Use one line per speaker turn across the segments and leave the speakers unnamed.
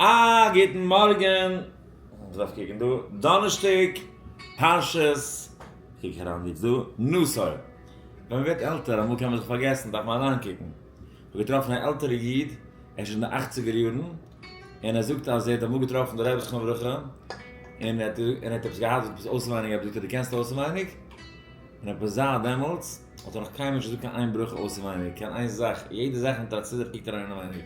א גוטן מארגן, איך דארף קוקן דא, דאנערשטאג פרשת, קוק איך אריין ווי דא, נשא. ווען מען ווערט עלטער אמאל קען מען זיך פארגעסן דארף מען אריינקוקן. איך האב געטראפן א עלטערע איד, ער איז שוין אין די אכציגער יארן, און ער זאגט אז ער האט אמאל געטראפן די רבי זכרונו לברכה, און ער האט עפעס געהאט עפעס אויסעווייניג, ער האט געזאגט דו קענסט אויסעווייניג? און עפעס זייט דעמאלטס האט ער נאך קיינמאל נישט געזאגט קיין איין ברכה אויסעווייניג, קיין איין זאך, יעדע זאך מיט א סידור קוקט ער אריין אינעווייניג.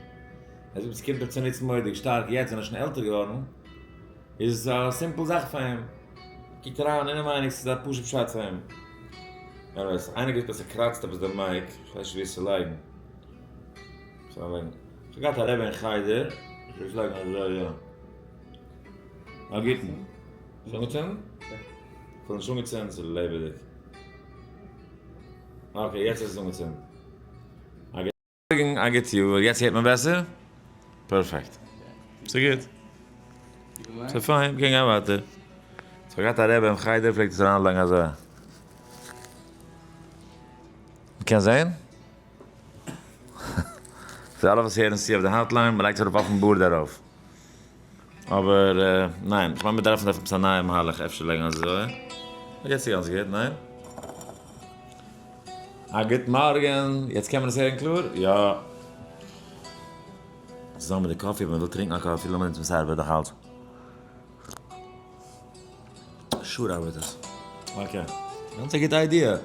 ער זאגט עס קומט אים צוניץ מורא'דיג שטארק יעצט ווען ער איז שוין עלטער געווארן איז עס א simple זאך פאר אים, קוקט אריין אינעווייניג ס'איז א פשוט פשט פאר אים. anyways, איינער געזאגט אז ס'קראצט עפעס די mic, כ'ווייס נישט ווי עס צו לייגן. כ'האב געהאט א רבי אין חדר, איך וועל עס לייגן אזוי יא. א גוטן. איז אנגעצינדן? כ'האב נישט אנגעצינדן ס'איז לעבעדיג. okay יעצט איז עס אנגעצינדן. א גוט יאר, יעצט הערט מען בעסער? perfect. ס'גוט. ס'פיין, מ'קען גיין ווייטער. ס'האט געהאט א רבי אין חדר פלעגט עס אריינלייגן אזוי. מ'קען זעהן? פאר אלע וואס הערן צו אויף די hotline, מ'לייגט עס ארויף אויפן board ארויף. אבער ניין, כ'מיין מ'דארף דארף עפעס א נייע מהלך, אפשר לייגן אזוי. יעצט איז גאנץ גוט, ניין? א גוט מארגן, יעצט קען מען עס הערן קלאר? יא. צוזאמען מיט די coffee, אויב מען וויל טרינקן א coffee, לאמיר נוצן ס'ארבעט נאך אלץ. sure ארבעט עס. okay. גאנץ א גוטע idea.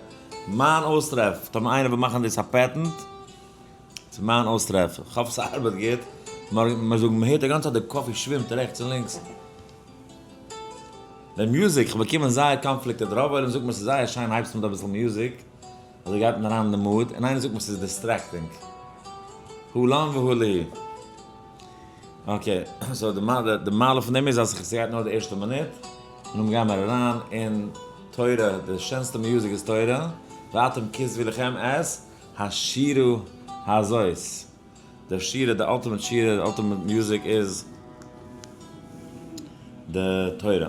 מיין אויסטרעף, טאמער איינער וויל מאכן דאס א patent, ס'איז מיין אויסטרעף. כ'האף ס'ארבעט גוט. מארגן זאגן מ'הערט די גאנצע צייט די coffee שווימט רעכטס און לינקס. די מוזיק, כ'האב באקומען זייער conflicted, רוב עולם זאגט מיר ס'איז זייער שיין הייבסט מיט אביסל מוזיק, אזוי גייט מען אריין אין די mood, און איינער זאגט מיר ס'איז distracting. הא לן והא לי. okay, so די מעלה פון דעם איז אז ס'גייט נאר די ערשטע מינוט, און נאכדעם גייען מיר אריין אין תורה, די שענסטע מוזיק איז תורה, ואתם כתבו לכם את השירה הזאת. די שירה, די ultimate שירה, די ultimate מוזיק איז די תורה.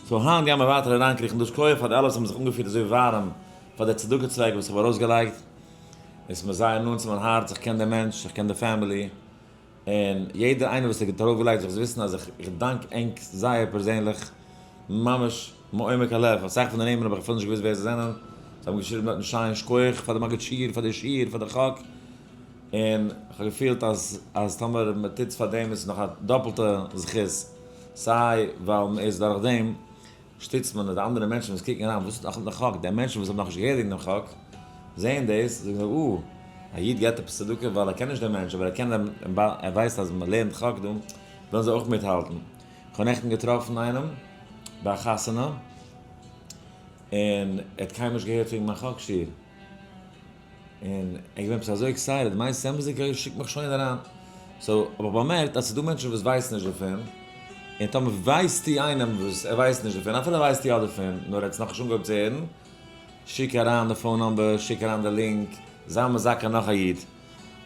so היינט גייען מיר ווייטער אריינקריכן דאס כח פאר די אלע וואס האבן זיך אנגעפירט אזוי ווארעם פאר די צדקה צוועק וואס איך האב ארויסגעלייגט. עס איז מיר זייער נאנט צו מיין הארץ, איך קען דעם מענטש, איך קען די family, און יעדער איינער וואס האט ארויפגעלייגט זאל וויסן אז איך דאנק ענק זייער פערזענליך, ממש מעומק הלב, אסאך פון די נעמען האב איך אפילו נישט געוואוסט ווער זיי זענען, זיי האבן געשריבן דארטן שיין שכוח פאר די מגיד שיעור, פאר די שיעור, פאר די חק. און כ'האב געפילט אז אז טאמער מען טוט פאר דעם איז עס נאך א דאפלטע זכות, סיי ווייל מען איז דורך דעם שטיצט מען די אנדערע מענטשן וואס קוקן אריין וואס איז נאך מיט די חק, די מענטשן וואס האבן נאכנישט געהערט וועגן דעם חק זעען דאס זאגן זיי אה, א איד געבט עפעס צדקה ווייל ער קען נישט דעם מענטש אבער ער קען דעם ער ווייסט אז מען לערנט חק דא ווילן זיי אויך מיטהאלטן. כ'האב נעכטן געטראפן איינעם ביי א חתונה און ער האט קיינמאל נישט געהערט וועגן מיין חק שיעור. און ער איז געווען עפעס אזוי excited, מיינסט אמת'דיג ער שיקט מיך שוין אריין? so האב איך באמערקט אז ס'איז דא מענטשן וואס ווייסן נישט דערפון, און טאמער ווייסטו איינעם וואס ער ווייסט נישט דערפון, אפילו ווייסטו יא דערפון, נאר ער האט עס נאכנישט אנגעהויבן צו הערן, שיק אריין די phone number, שיק אריין די link, זיי מזכה נאך א איד,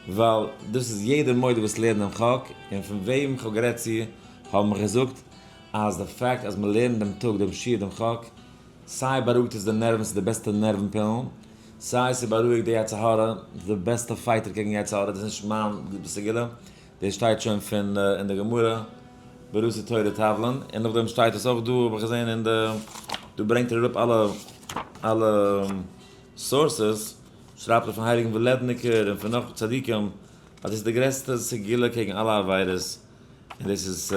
ווייל דאס איז יעדער מודה וואס לערנט דעם חק, און פון וועם כ'האב גערעדט צו האבן מיך געזאגט אז די fact אז מ'לערנט דעם טאג דעם שיעור דעם חק, סיי בארואיגט עס די נערוון, ס'איז די בעסטע נערוון פילן, סיי ס'בארואיגט די יצר הרע, ס'איז די בעסטע fighter קעגן יצר הרע, דאס איז נישט מיין סגולה, דאס שטייט שוין פון אין די גמרא, בראתי תורה תבלין, און נאכדעם שטייט עס אויך דא, האב איך געזען אין די, דא ברענגט ער אראפ אלע אלע sources, שרייבט ער פון הייליגן ווילעדניקער און פון נאך צדיקים, אז דאס איז די גרעסטע סגולה קעגן אלע עבירות. און דאס איז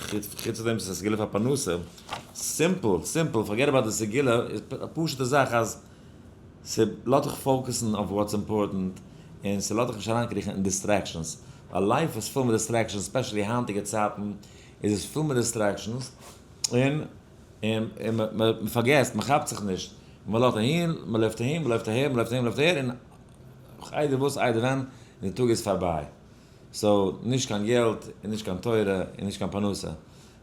חוץ פון דעם איז עס א סגולה פאר פרנסה, simple simple forget about די סגולה, איז א פשוטע זאך אז ס'לאזט דיך focus ן אויף what's important, און ס'לאזט דיך נישט אריינקריכן אין distractions, ווייל life איז פול מיט distractions, especially היינטיגע צייטן איז עס פול מיט distractions, און און מ'פארגעסט, מ'כאפט זיך נישט, מ'לויפט אהין, מ'לויפט אהין, מ'לויפט אהער, מ'לויפט אהין, מ'לויפט אהער, און איידער וואס איידער ווען, און די טאג איז פארביי. so נישט קיין געלט און נישט קיין תורה און נישט קיין פרנסה.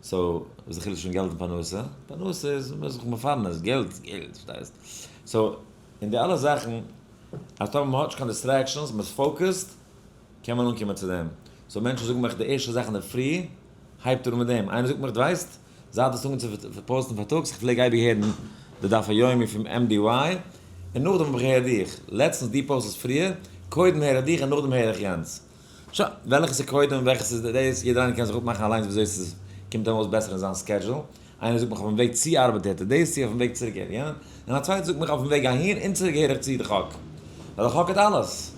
so וואס איז די חילוק צווישן געלט און פרנסה? פרנסה איז מ'איז זיך מפרנס, געלט איז געלט, פארשטייסט? so אין די אלע זאכן אז טאמער מ'האט נישט קיין distractions, מ'איז focused, קען מען אנקומען צו דעם. so מענטשן זאגן מיך די ערשטע זאך אינדערפרי הייבט אן מיט דעם. איינער זאגט מיך דו ווייסט, זייט דו האסט אנגעהויבן צו post ן פארטאגס, איך פלעג אייביג הערן די דף היומי פון MDY, און נאכדעם האב איך געהערט דיך. לעצטנס דו post סט פריער, קודם הער איך דיך און נאכדעם הער איך יענץ. שוין, וועלכע ס'איז קודם און וועלכע ס'איז דאס, יעדער איינער קען זיך אפמאכן אליינס וויאזוי ס'איז קומט אים אויס בעסער אין זיין schedule. איינער זאגט מיך אויפן וועג צו ארבעט הערט ער דאס צו, אויפן וועג צוריק הערט יענער, און א צווייטער זאגט מיך אויפן וועג אהין און צוריק הער איך צו די חק. ווייל די חק האט אלעס.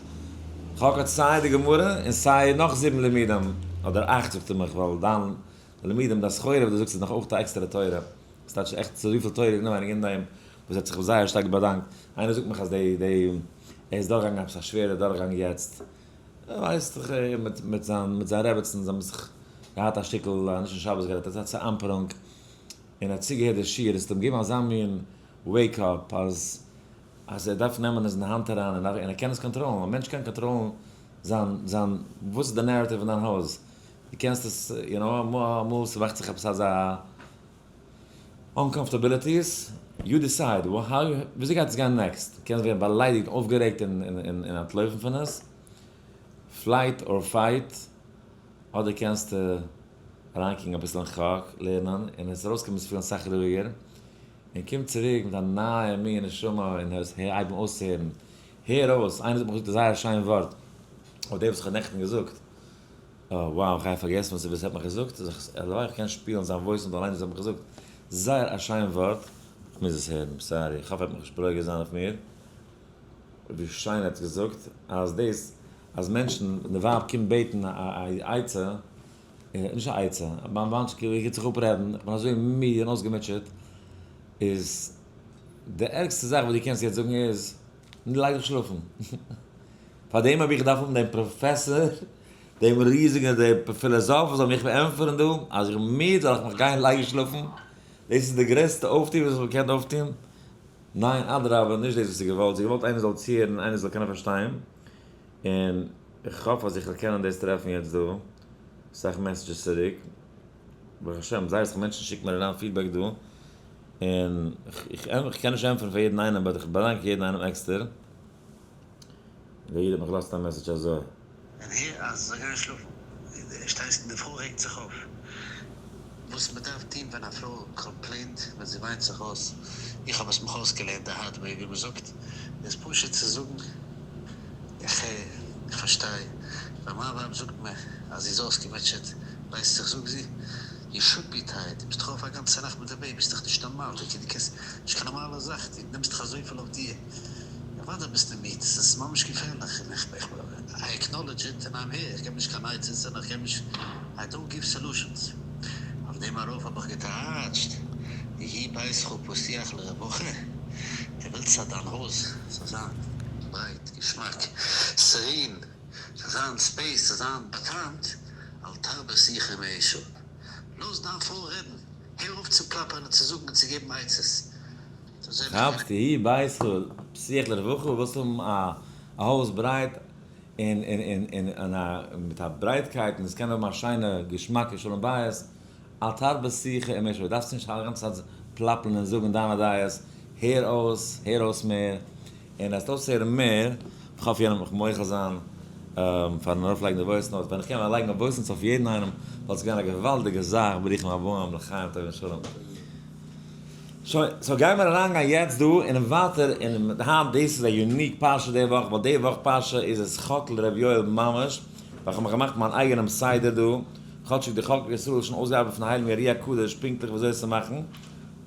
חק האט סיי די גמרא און סיי נאך זיבן לימודים, אדער אכט זאגט ער מיך, ווייל דיין לימודים, דיין סחורה וואס דו זאגסט איז נאך אויך א עקסטערע תורה. ס'טייטש עכט אזויפיל תורה אינעווייניג אין דעם, וואס האט זיך זייער שטארק באדאנקט. איינער זאגט מיך אז די די ער איז דורכגעגאנגען עפעס א שווערע דורכגאנג יעצט, ווייסט איך מיט מיט זיין מיט זיין רעבעצן זיי האבן זיך געהאט א שטיקל נישט אין שבת גערעדט אזא צעאמפערונג און ער האט צוגעהערט די שיעור עס האט אים געגעבן אזא מין wake up אז אז ער דארף נעמען עס אין די האנט אריין און ער קען עס קאנטראלן, א מענטש קען קאנטראלן זיין זיין וואס איז די narrative אין דיין הויז, דו קענסט עס יו נאו אמאל ס'וואכט זיך עפעס אזא uncomfortabilities, you decide how וויאזוי גייט עס גיין next, קענסט ווערן באליידיגט אויפגערעגט און אנטלויפן פון עס, flight or fight, אדער קענסטו אריינקוקן אביסל אין חק, לערנען, און עס ארויסקומען עס פילן אסאך רואיגער, און קום צוריק מיט א נייע מין נשמה און עס הייבן אויסצוהערן, הער אויס, איינער האט מיך געזאגט א זייער שיין ווארט, אויף דעם וואס איך האב נעכטן געזאגט, אה wow איך גיי פארגעסן וואס ער האט מיך געזאגט, הלוואי איך קען שפילן זיין voice note אליינס וואס ער האט מיך געזאגט, זייער א שיין ווארט, איך מוז עס הערן, sorry, איך האף ער וועט מיך נישט ברוגז זיין אויף מיר, ווי שיין ער האט געזאגט, אז דאס אז מענטשן, ווען די ווייב קומט בעטן א עצה, נישט א עצה, מיין וואונטש כאילו איך גיי זיך אפרעדן, איך בין אזוי מיד און אויסגעמוטשעט, איז די ערגסטע זאך וואס דו קענסט יעצט זאגן איז, לייג דיך שלאפן. פאר דעם האב איך געדארפט האבן דעם פראפעסאר, דעם ריזיגן דער פילאזאף וואס זאל מיך ענטפערן דא, אז איך בין מיד זאל איך מיך גיין לייגן שלאפן? דאס איז די גרעסטע אויפטו וואס מען קען אויפטון? ניין אדרבה נישט דאס וואס זי געוואלט, זי געוואלט איינער זאל צוהערן איינער זאל קענען פארשטיין, און איך האף אז איך וועל קענען דאס טרעפן יעצט דא, אסאך messages צוריק, ברוך השם זייער אסאך מענטשן שיקן מיר אריין feedback דא, און איך קען נישט ענטפערן פאר יעדן איינעם but איך באדאנק יעדן איינעם עקסטער. דער איד האט מיך געלאזט א message אזוי.
און הער אז זיי גייען שלאפן, שטייסט און די פרוי רעגט זיך אויף. וואס מען דארף טון ווען א פרוי complaint, ווען זי וויינט זיך אויס, איך האב עס מיך אויסגעלערנט די hard way ווי מען זאגט, איז פשוט צו זאגן, איך הער, איך פארשטיי, ווען מיין ווייב זאגט מיר אז זי איז אויסגעמוטשעט, ווייסט איך זאג זי, you should be tired, דו ביסט דאך אויף א גאנצע נאכט מיט די baby, ס'איז דאך נישט נארמאל, דו קענסט, נישט קיין נארמאלע זאך, דו נעמסט דיך אזויפיל אויף דיר. אוודאי ביסטו מיד, ס'איז ממש געפערליך, און איך איך I acknowledge it און I'm here, איך געב נישט קיין עצות און איך געב נישט, I don't give solutions. אויף דעם ארויף האב איך געטייטשט, יהי ביתך פתוח לרווחה, דו ווילסט אז דיין הויז זאל זיין ברייט, געשמאק, serene, זאל זיין space, זאל זיין באטעמט, אל תרבה שיחה עם האשה, לאז דיין פרוי רעדן, הער אויף צו פלאפערן און צו זאגן און צו געבן עצות.
כאפסט יהי ביתך פתוח לרווחה, ווילסט האבן א הויז ברייט און און און מיט א ברייטקייט און עס קען האבן א שיינע געשמאקע שלום בית, אל תרבה שיחה עם אשה, דארפסט נישט א גאנצע צייט פלאפלען און זאגן דיינע דעות, הער אויס, הער אויס מער, און וועסט אויסהערן מער, כ'האף יענער וועט מיך מוחל זיין פארן ארויפלייגן די voice note, ווען איך קען ווען לייגן א voice note אויף יעדן איינעם וואלט עס געווען א געוואלדיגע זאך, ברוכים הבאים לחיים טובים שלום. שוין, so גיימער אריינגיין יעצט דא און ווייטער און היינט, דאס איז א unique פרשה די וואך, ווייל די וואך פרשה איז עס חק לר' יואל ממש, ווייל כ'האב מיך געמאכט מיין אייגענעם סדר דא, כאטשיג די חק לישראל איז שוין אויסגעארבעט פון הייליגן ארי הקדוש פונקטליך וויאזוי עס צו מאכן,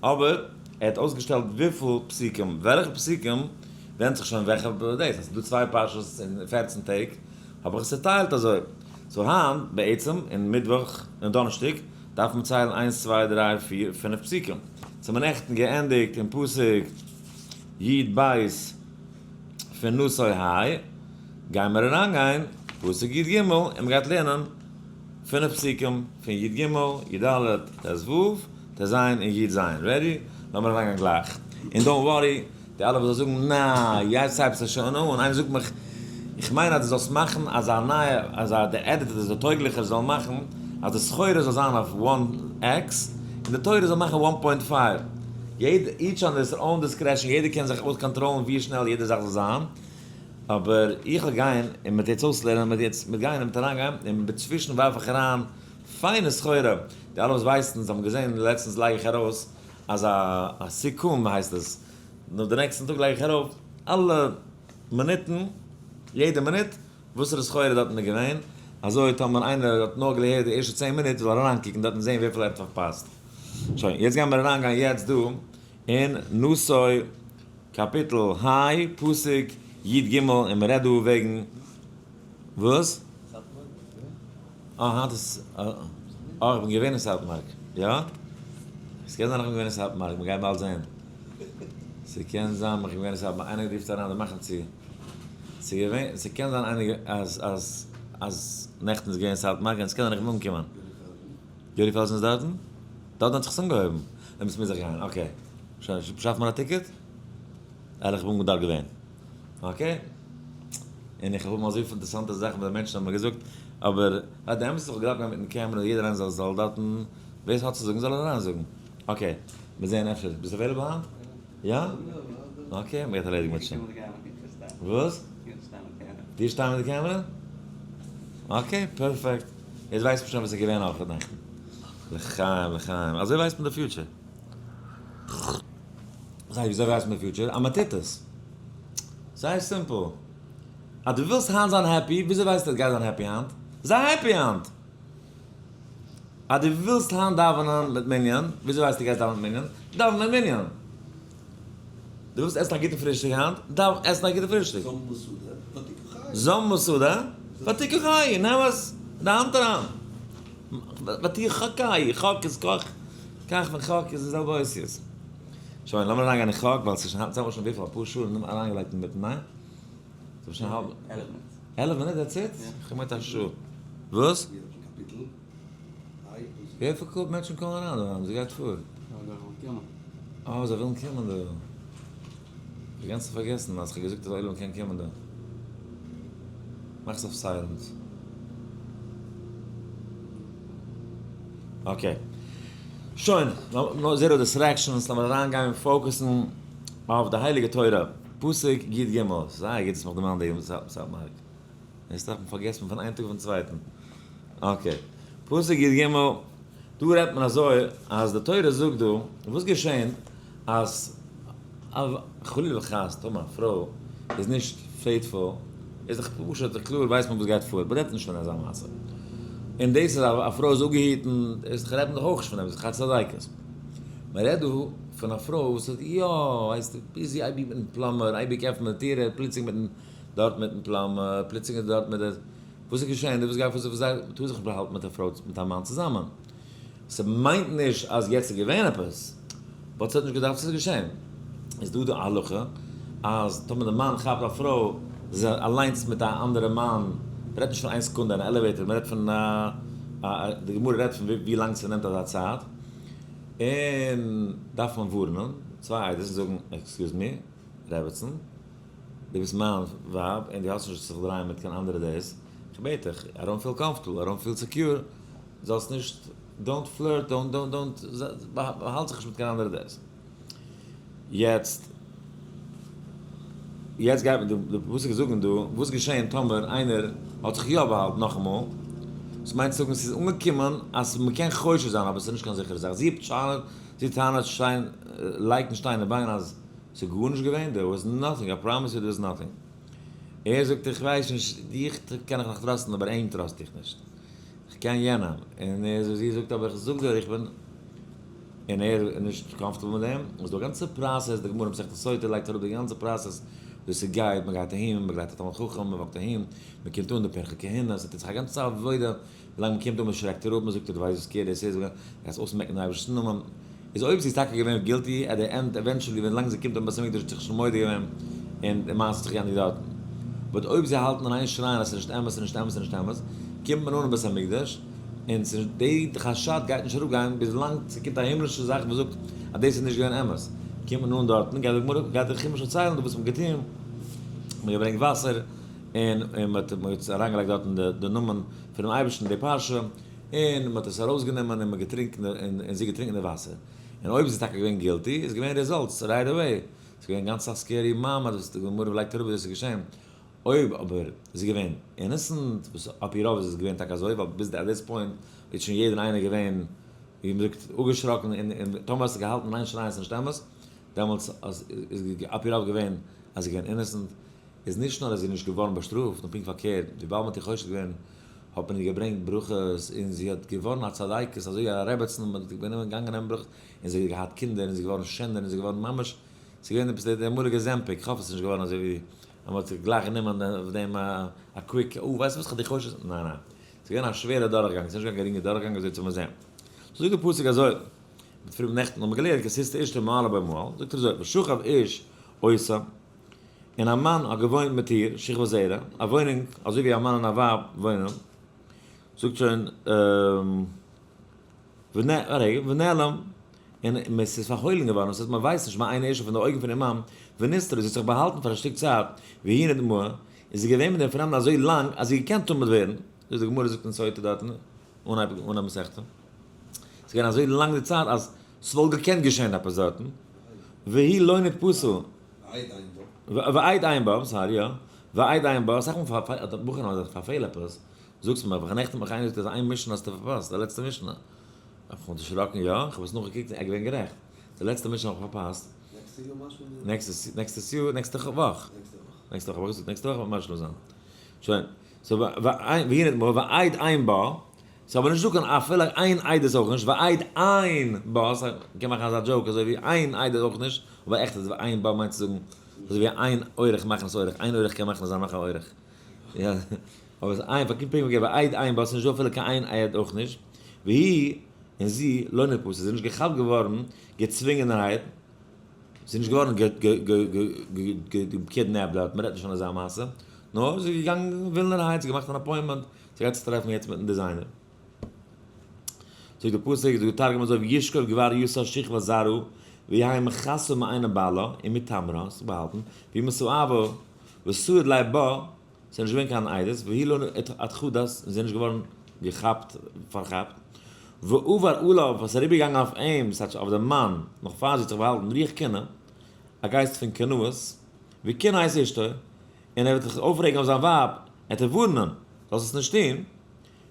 אבער ער האט אויסגעשטעלט וויפיל פסוקים, וועלכע פסוקים ווענדט זיך שוין וועלכע דאס, אז ס'איז דא צוויי פרשות אין פערצן טעג האב איך עס צוטיילט אזוי, so היינט בעצם אין מיטוואך און דאנערשטאג דארף מען ציילן איינס צוויי דריי פיר פינף פסוקים. צו מיר נעכטן געענדיגט אין פסוק י ב פון נשא ה', גייען מיר אריינגיין פסוק י ג און מען גייט לערנען פינף פסוקים פון י ג, י ד, ט ו, ט ז און י ז. Ready? לאמיר אריינגיין גלייך. און don't worry, די אלע וואס זאגן נא, יעצט הייבט זיך שוין אן, איינער זאגט מיך, איך מיין אז דו זאלסט מאכן אזא נייע, אזא די editor די טויגליכער זאל מאכן אז די סחורה זאל זיין אויף one x און די תורה זאל מאכן one point five, יעדע, each on his own discretion, יעדער קען זיך אויס קאנטראלן ווי שנעל יעדע זאך זאל זיין, אבער איך וועל גיין און מ'וועט יעצט אויסלערנען, מ'וועט יעצט מיט גיין און מיט אריינגיין, און אינצווישן ווארף איך אריין פיינע סחורה, די אלע וואס ווייסן, זיי האבן געזען לעצטנס לייג איך ארויס אזא סיכום הייסט עס, נאר די נעקסטן טאג לייג איך ארויף אלע מינוטן, יעדע מינוט, וואסערע סחורה דארטן איז געווען. אזוי טאמער איינער האט נאר געהערט די ערשטע 10 מינוט זאל ער אריינקוקן דארט און זען וויפיל ער האט פארפאסט. שוין, יעצט גייען מיר אריינגיין יעצט דא אין נשא קאפיטל ה' פסוק י ג, און מען רעדט דא וועגן וואס? אה, היינט איז, אה, איך בין געווען אין סאטמארק, יא? ס'קען זיין איך בין געווען אין סאטמארק, מ'גייט באלד זען. ס'קען זיין איך בין געווען אין סאטמאר, איינער רופט אריין, זיי מאכן צו. ס'געווען, ס'קען זיין איינער אז אז אז נעכטן איז געווען אין סאטמאר, און ס'קען זיין איך בין אנגעקומען. יולי פעלזן איז דארטן? דארטן האט זיך עס אנגעהויבן. דעמאלטס מוז איך גיין, okay. שוין, שאף מיר א ticket? ערליך איך בין דארט געווען. Okay. און איך האב האבן אזויפיל אינטערעסאנטע זאכן וואס די מענטשן האבן מיר געזאגט, אבער די אמת איז איך האב געדארפט גיין מיטן קעמרע יעדער איינער זאל זאל דארטן, ווער עס האט צו זאגן זאל ער אריין זאגן. Okay, מיר זעען אפשר. ביסט available היינט? יא? Okay, מ'גייט ערלעדיגן מיט שוין. וואס? דו שטיין מיט די קעמרע? Okay, perfect. יעצט ווייסט מען שוין וואס איז געווען אויך נעכטן. לחיים לחיים. אזוי ווייסט מען די future. זיי וויאזוי ווייסט מען די future? אז מען טוט עס. זייער simple. אז דו ווילסט היינט זיין happy, וויאזוי ווייסטו אז דו גייסט זיין happy היינט? זיי happy היינט! אז דו ווילסט היינט דאווענען מיט מנין, וויאזוי ווייסטו גייסט דאווענען מיט מנין? דאווען מיט מנין! דו ווילסט עסן א גוטע פרישטאג היינט? דאווען, עסן א גוטע פרישטאג. זאם מסודה, ותיקו חי, נעם עס אין די האנט אריין. ותחקי, חק איז קאך, קאך פון חק איז די זעלבע אותיות. שוין, לאמיר אריינגיין אין חק, ווייל ס'איז שוין האלב, ס'האט שוין וויפיל, אפאר שעה אריינגעלייגט אינמיטן, ניין? ס'איז שוין האלב.
11 מינוט.
11 מינוט, that's it? איך האב געמיינט א שעה. וואס? וויפיל קאלט מענטשן קומען אריין דא היינט? וואס גייט פאר? אה, זיי ווילן קומען דא. איך האב גאנץ פארגעסן אז איך האב געזאגט אז עולם קען קומען דא. מאך עס אויף silent. Okay. שוין, zero distractions, לאמיר אריינגיין focus ן אויף די הייליגע תורה. פסוק י ג, זייער גוט האסט מיך דערמאנט די סאטמאר. דאס דארף מען פארגעסן פון איין טאג אויפן צווייטן. Okay. פסוק י ג, דא רעדט מען אזוי אז די תורה זאגט דא, וואס געשען אז חלילה וחס טאמער א פרוי איז נישט faithful, איז דאך פשוט קלאר ווייסט מען וואס גייט פאר, מ'רעדט נישט פון אזא מעשה. און דאס אז א פרוי איז אפגעהיטן, איז דאך רעדט מען דאך אויך נישט פון דעם, איז דאך א צדיקת. מ'רעדט דא פון א פרוי וואס האט יא, ווייסטו, busy אייביג מיטן plumber, אייביג עפענען די טיר, פלוצלינג מיטן דארט מיטן plumber, פלוצלינג איז דארט מיט די, וואס איז געשען, וואס גייט פאר, זיי טאר זיך נישט באהאלטן מיט א פרוי, מיט א מאן צוזאמען. ס'מיינט נישט אז יעצט איז געווען עפעס, but ס'האט נישט געדארפט ס'איז געשען. איז דא די הלכה אז טאמער די מאן כאפט א פרוי זי אליינס מיט א אנדערע מאן, מ'רעדט נישט פון איין סעקונדע אין א elevator, מ'רעדט פון א, די גמרא רעדט פון ווי לאנג ס'נעמט אזא צייט, און דארף מען ווארענען צוויי עדות און זאגן excuse me רעבעצן, דו ביסט מיין ווייב און דו האסט נישט וואס זיך דרייען מיט קיין אנדערע דאס, כ'בעט דיך, I don't feel comfortable, I don't feel secure, זאלסט נישט, don't flirt, don't don't don't, באהאלט זיך נישט מיט קיין אנדערע דאס. יעצט, יעצט גייט מען די פסוק זאגן דא, וואס געשען טאמער איינער האט זיך יא באהאלטן נאכאמאל, דאס מיינט צו זאגן ס'איז אנגעקומען אז מ'קען חושד זיין אבער ס'איז נישט קיין זיכערע זאך, זי זי טענה'ט שטיין, לייגט שטיין און ביין אז ס'איז גארנישט געווען, there was nothing, I promise you there was nothing. ער זאגט איך ווייס נישט, דיך קען איך נאך trust ן אבער אים trust איך נישט. איך קען יענעם. און ער זאגט, זי זאגט אבער איך זאג דיר איך בין, און ער איז נישט comfortable מיט דעם. איז דא א גאנצע process, די גמרא מסכת סוטה לייגט אראפ די גאנצע process ווי ס'גייט, מ'גייט אהין, מ'באגלייט א תלמיד חכם, מ' walk ט אהין, מ'קומט אן די פרחי כהונה, ס'טוט זיך א גאנצע עבודה, ווילאנג מ'קומט אן מ'שרעקט איר אפ, מ'זאגט איר דו ווייסט וואס קעיר דאס איז, גייסט אויסמעקן די אייבערשטנ'ס נאמען. איז אויב זי איז טאקע געווען guilty at the end eventually ווען לאנג זי קומט אן בית המקדש האט זיך שוין מודה געווען און די מעשה האט זיך געענדיגט דארטן. but אויב זיי האלטן אין איין שרייען אז ס'איז נישט אמת ס'איז נישט אמת ס'איז נישט אמת קומט מען אן אין בית המקדש און ס'איז די חשד גייט נישט אראפגיין ביז לאנג ס'קומט א הימלישע זאך וואס זאגט אז דאס איז נישט געווען אמת. קומט מען אן דארטן גייט די גמרא גייט די חומש פארציילן דא וואס מ'האט געטון מ'האט געברענגט וואסער און מ'האט מ'האט אריינגעלייגט דארטן די נאמען פונעם אייבערשטן די פרשה. און מען האט עס ארויסגענומען און מען געטרינקן און זי געטרינקן די וואסער, און אויב זי איז טאקע געווען guilty איז געווען results right away, ס'איז געווען גאנץ א scary מעמד וואס די גמרא לייגט אראפ ווי דאס איז געשען, אויב אבער איז זי געווען innocent, וואס על פי רוב איז עס געווען טאקע אזוי ווייל ביז at this point איז שוין יעדער איינער געווען ווי מען זאגט אפגעשראקן און און טאמער האסטו געהאלטן אין איין שרייען ס'איז נישט אמת, דעמאלטס איז על פי רוב געווען אז זי איז געווען innocent, איז נישט נאר אז זי איז נישט געווארן באשטראפט, נאר פונקט פארקערט, וויבאלד מען האט איר חושד געווען. האט מען איר געברענגט ברכות און זי האט געווארן א צדיקת אזוי ווי א רעבעצן מען האט גענומען געגאנגען נעמען ברכות און זי האט געהאט קינדער און זי איז געווארן שענער און זי איז געווארן ממש ס'איז געווען עפעס די אמאליגע Ozempic, כ'האף עס איז נישט געווארן אזוי ווי אז מ'האט זיך גלייך גענומען אויף דעם א quick, אה ווייסט וואס כ'האב דיך חושד, ניין ניין, ס'איז געווען א שווערע דורכגאנג, ס'איז נישט געווען קיין גרינגע דורכגאנג אזוי צו מיר זען. זאגט די פסוק אזוי, מיט פריער נעכטן האבן מיר געלערנט כי תשטה אשתו ומעלה בו מעל, זאגט ער אזוי, ושכב איש אותה, און א מאן האט געוואוינט מיט איר, שכבת זרע, א וואוינונג אזוי ווי א מאן און א ווייב וואוינען, זאגט שוין ונעלם, און עס איז פארהוילן געווארן, דאס הייסט מען ווייסט נישט מעין אשה פון די אויגן פון איר מאן, ונסתרה, זי האט זיך באהאלטן פאר א שטיק צייט, והיא נטמאה, און זי איז געווען מיט דעם פרעמדן אזוי לאנג אז זי האט געקענט טמא ווערן, אזוי די גמרא זאגט אין סוטה דארטן, אנהייב מסכתא, ס'איז געווען אזוי לאנג די צייט אז ס'וואלט געקענט געשען עפעס דארטן, והיא לא נתפסה. ועד אין בה, sorry יא, ועד אין בה, אסאך מאל בחורים אז איך פארפעל עפעס, זאגסט מיר, אבער נעכטן האט מיך איינער געזאגט אז איין משנה האסטו פארפאסט, די לעצטע משנה. האב איך מיך דערשראקן, יא, איך האב עס נאכגעקוקט און ער איז געווען גערעכט, די לעצטע משנה האב איך פארפאסט.
נעקסטע יאר משלים זיין?
נעקסטע יאר, נעקסטע וואך. נעקסטע וואך האב איך געזאגט, נעקסטע וואך וועט משלים זיין. שוין, so והיא נטמאה, ועד אין בה, ס'איז אבער נישטא קיין אפילו איין עדות אויך נישט, ועד אין בה, מ'קען מאכן אזא joke אזוי ווי איין עדות אויך נישט, אבער עכט איז אין בה מיינט צו זאגן אזוי ווי איין אורח מאכן אורח, איין אורח קען מאכן אזא נאך א אורח. יא, אבער ס'איז איין, פארקערט פונקט ווי ועד אין בה, ס'איז נישטא אפילו קיין איין עד אויך נישט, והיא, און זי, לא נתפסה, זי איז נישט געכאפט געווארן געצווינגענערהייט, זי איז נישט געווארן געקידנעפט דארט, מ'רעדט נישט פון אזא מעשה, נאר זי איז געגאנגען ווילנערהייט, זי האט געמאכט אן appointment, זי גייט זיך טרעפן יעצט מיטן designer. זאגט די פסוק, זאגט די תרגום אזוי, וישכב גבר יתה שכבת זרע, ויהי מכסה מעיני בעלה, ומטמרה, זיך באהאלטן, והיא מסואבה, ותעיד ליה בה, ס'איז נישט געווען קיין עדות, והיא לא אתחדת, און זי איז נישט געווארן געכאפט, פארכאפט, ועבר עליו, וואס איז אריבערגעגאנגען אויף אים, דאס הייסט אויף דעם מאן, נאך פאר זי האט זיך באהאלטן, רוח קנאה, א גייסט פון קנאות, וקנא את אשתו, און ער וועט זיך אויפרעגן אויף זיין ווייב, ער וועט איר ווארענען, זאלסט עס נישט טון,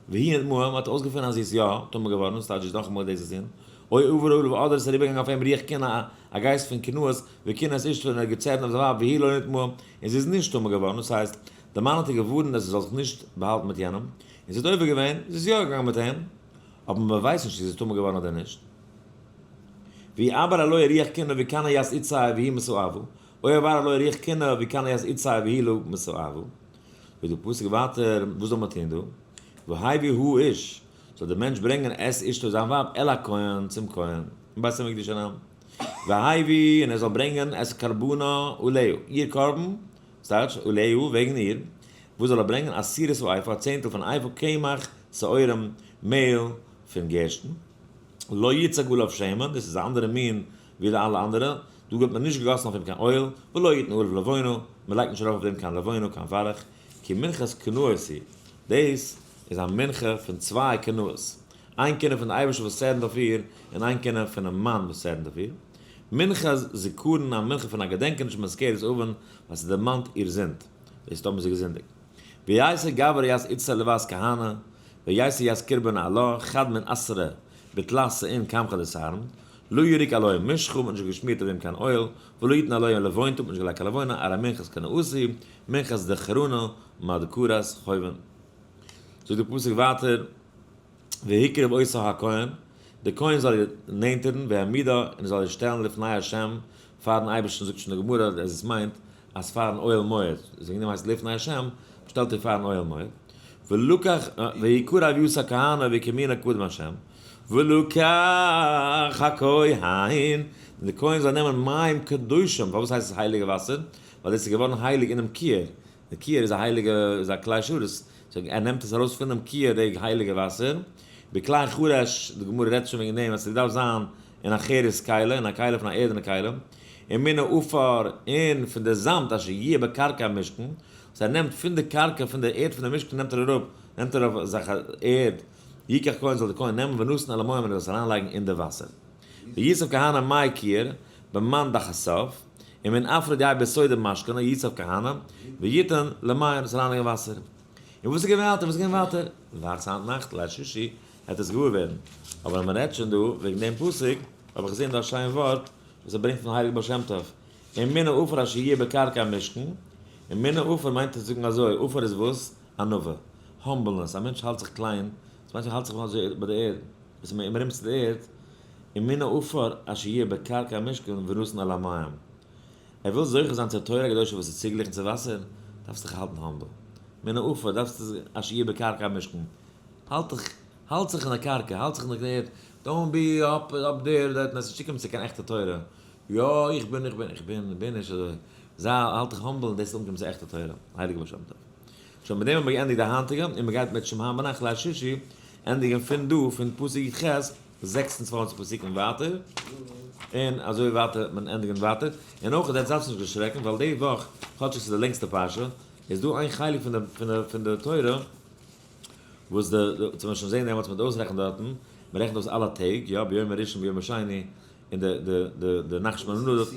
והיא נטמאה, מען האט אויסגעפונען אז זי איז יא טמא געווארן, ס'טייטש זי איז נאכאמאל דאס זון, או עבר עליו אדער עס איז אריבערגעגאנגען אויף אים רוח קנאה, א גייסט פון קנאות, וקנא את אשתו און ער האט געצערנט אויף זיין ווייב והיא לא נטמאה, און זי איז נישט טמא געווארן, דאס הייסט, דער מאן האט איר געווארנט אז זי זאל זיך נישט באהאלטן מיט יענעם, און זי האט עובר געווען, זי איז יא געגאנגען מיט אים, אבער מען ווייסט נישט צו זי איז טמא געווארן אדער נישט. ויהי עבר עליה רוח קנאה וקנא את אשתו והיא מסואבה, או עבר עליה רוח קנאה וקנא את אשתו והיא לא מסואבה. זאגט די פסוק ווייטער, וואס זאל מען טון דא? והביא האיש, זאל דער מענטש ברענגען את אשתו זיין ווייב אל הכהן, צום כהן, אין בית המקדש אריין, והביא, און ער זאל ברענגען את קרבנה עליה, איר קרבן, ס'טייטש, עליה, וועגן איר, וואס זאל ער ברענגען? עשירית האיפה, א צענטל פון איפה, קמח, שעורים, מעהל, פון גערשטן. לא יצק עליו שמן, דאס איז א אנדערע מין ווי די אלע אנדערע, דא ווערט מען נישט געגאסן אויף אים קיין אויל, ולא יתן עליו לבונה, מען לייגט נישט ארויף אויף דעם קיין לבונה, קיין ווארך, כי מנחת קנאות היא, דאס איז א מנחה פון צוויי קנאות, איין קנאה פון די אייבערשטער וואס צערנט אויף איר, און איין קנאה פונעם מאן וואס צערנט אויף איר. מנחת זכרון, א מנחה פון א געדענקעניש מזכרת עון, ווייל ס'דערמאנט איר זינד, דאס איז טאמער זי געזינדיגט. ויעשה גבר את אשתו לבת כהנה, ויעשה את קרבנה עלה, חד מן עשרה בתלת סאין קמחא דשערן, לא יריק עליה משחה, מ'האט נישט געשמירט אויף דעם קיין אויל, ולא יתן עליה לבונה, מ'האט נישט געלייגט קיין לבונה, הרי מנחת קנאות היא, מנחת דכרנא מהדקרת חובין. זאגט דער פסוק ווייטער, והקריב אותה הכהן, דער כהן זאל איר נענטערן, והעמידה, און ער זאל איר שטעלן לפני ה', פארן אייבערשטן, זאגט שוין די גמרא אז עס מיינט אז פארן אוהל מועד, וועגן דעם הייסט לפני ה', שטעלט איר פארן אוהל מועד, ולקח, ויקרב יוסא כהנא וקימינה קדם ה', ולקח הכהן, און די כהן זאל נעמען מים קדושים, פארוואס הייסט עס הייליגע וואסער? ווייל דאס איז געווארן הייליג אינעם כיור, די כיור איז א הייליגע, איז א כלי שרת, so ער נעמט עס ארויס פונעם כיור די הייליגע וואסער, בכלי חרש, די גמרא רעדט שוין וועגן דעם אז ס'דארף זיין אין א חרס כלי, אין א כלי פון א ערדענע כלי, ומן העפר, און פון די זאמד אשר יהיה בקרקע המשכן, וואס ער נעמט פון די קרקע פון די ערד פון די משכן נעמט ער אראפ, נעמט ער אויף זיך ערד, יקח כהן זאל די כהן נעמען ונתן אל המים און ער זאל עס אריינלייגן אין די וואסער. ויסב כהנא מי כיור במן דכסף, ומן עפרא דהאי בסוד משכנא יסב כהנא, ויתן למים און עס אריינלייגן אין וואסער. און וואס איז געווען ווייטער? וואס איז געווען ווייטער? ווארטס היינט נאכט ליל שישי העט עס געוואר ווערן. אבער אז מען רעדט שוין דא וועגן דעם פסוק, האב איך געזען דא א שיין ווארט וואס ער ברענגט פון הייליגן בעל שם טוב, ומן העפר אשר יהיה בקרקע המשכן, ומן העפר מיינט צו זאגן אזוי, עפר איז וואס? ענווה. humbleness, א מענטש האלט זיך קליין, דאס מיינט ער האלט זיך אזוי ביי די ערד, וואס איז מרומז צו די ערד, ומן העפר אשר יהיה בקרקע המשכן ונתן על המים. ער וויל זוכה זיין צו תורה הקדושה וואס איז צוגעגליכן צו וואסער, דארפסט דיך האלטן humble. מן העפר דארפסטו אשר יהיה בקרקע המשכן. האלט דיך, האלט זיך אין די קרקע, האלט זיך אין די ערד, don't be up up there דארטן, עס איז נישט צוקומען צו קיין עכטע תורה. יא, איך בין, איך בין, איך בין, בין נישט אזוי. זיי, האלט דיך humble און דאס איז אנקומען צו עכטע תורה. הייליגע בעל שם טוב. שוין מיט דעם האבן מיר געענדיגט די היינטיגע, און מען גייט מיט שם היינט ביינאכט ליל שישי ענדיגן פון דא פון פסוק י ח 26 פסוקים ווייטער, און אזוי ווייטער וועט מען ענדיגן ווייטער, און אויך דער דארפסט נישט דערשרעקן ווייל די וואך כאטש עס איז די לענגסטע פרשה איז דא איין חלק פון די פון די פון די תורה וואס די צו מען שוין זעהן דעמאלטס מען וועט אויסרעכענען דארטן, מען רעכנט אויס אלע טעג, יא ביום הראשון ביום השני, און די די די די נחשון בן עמינדב,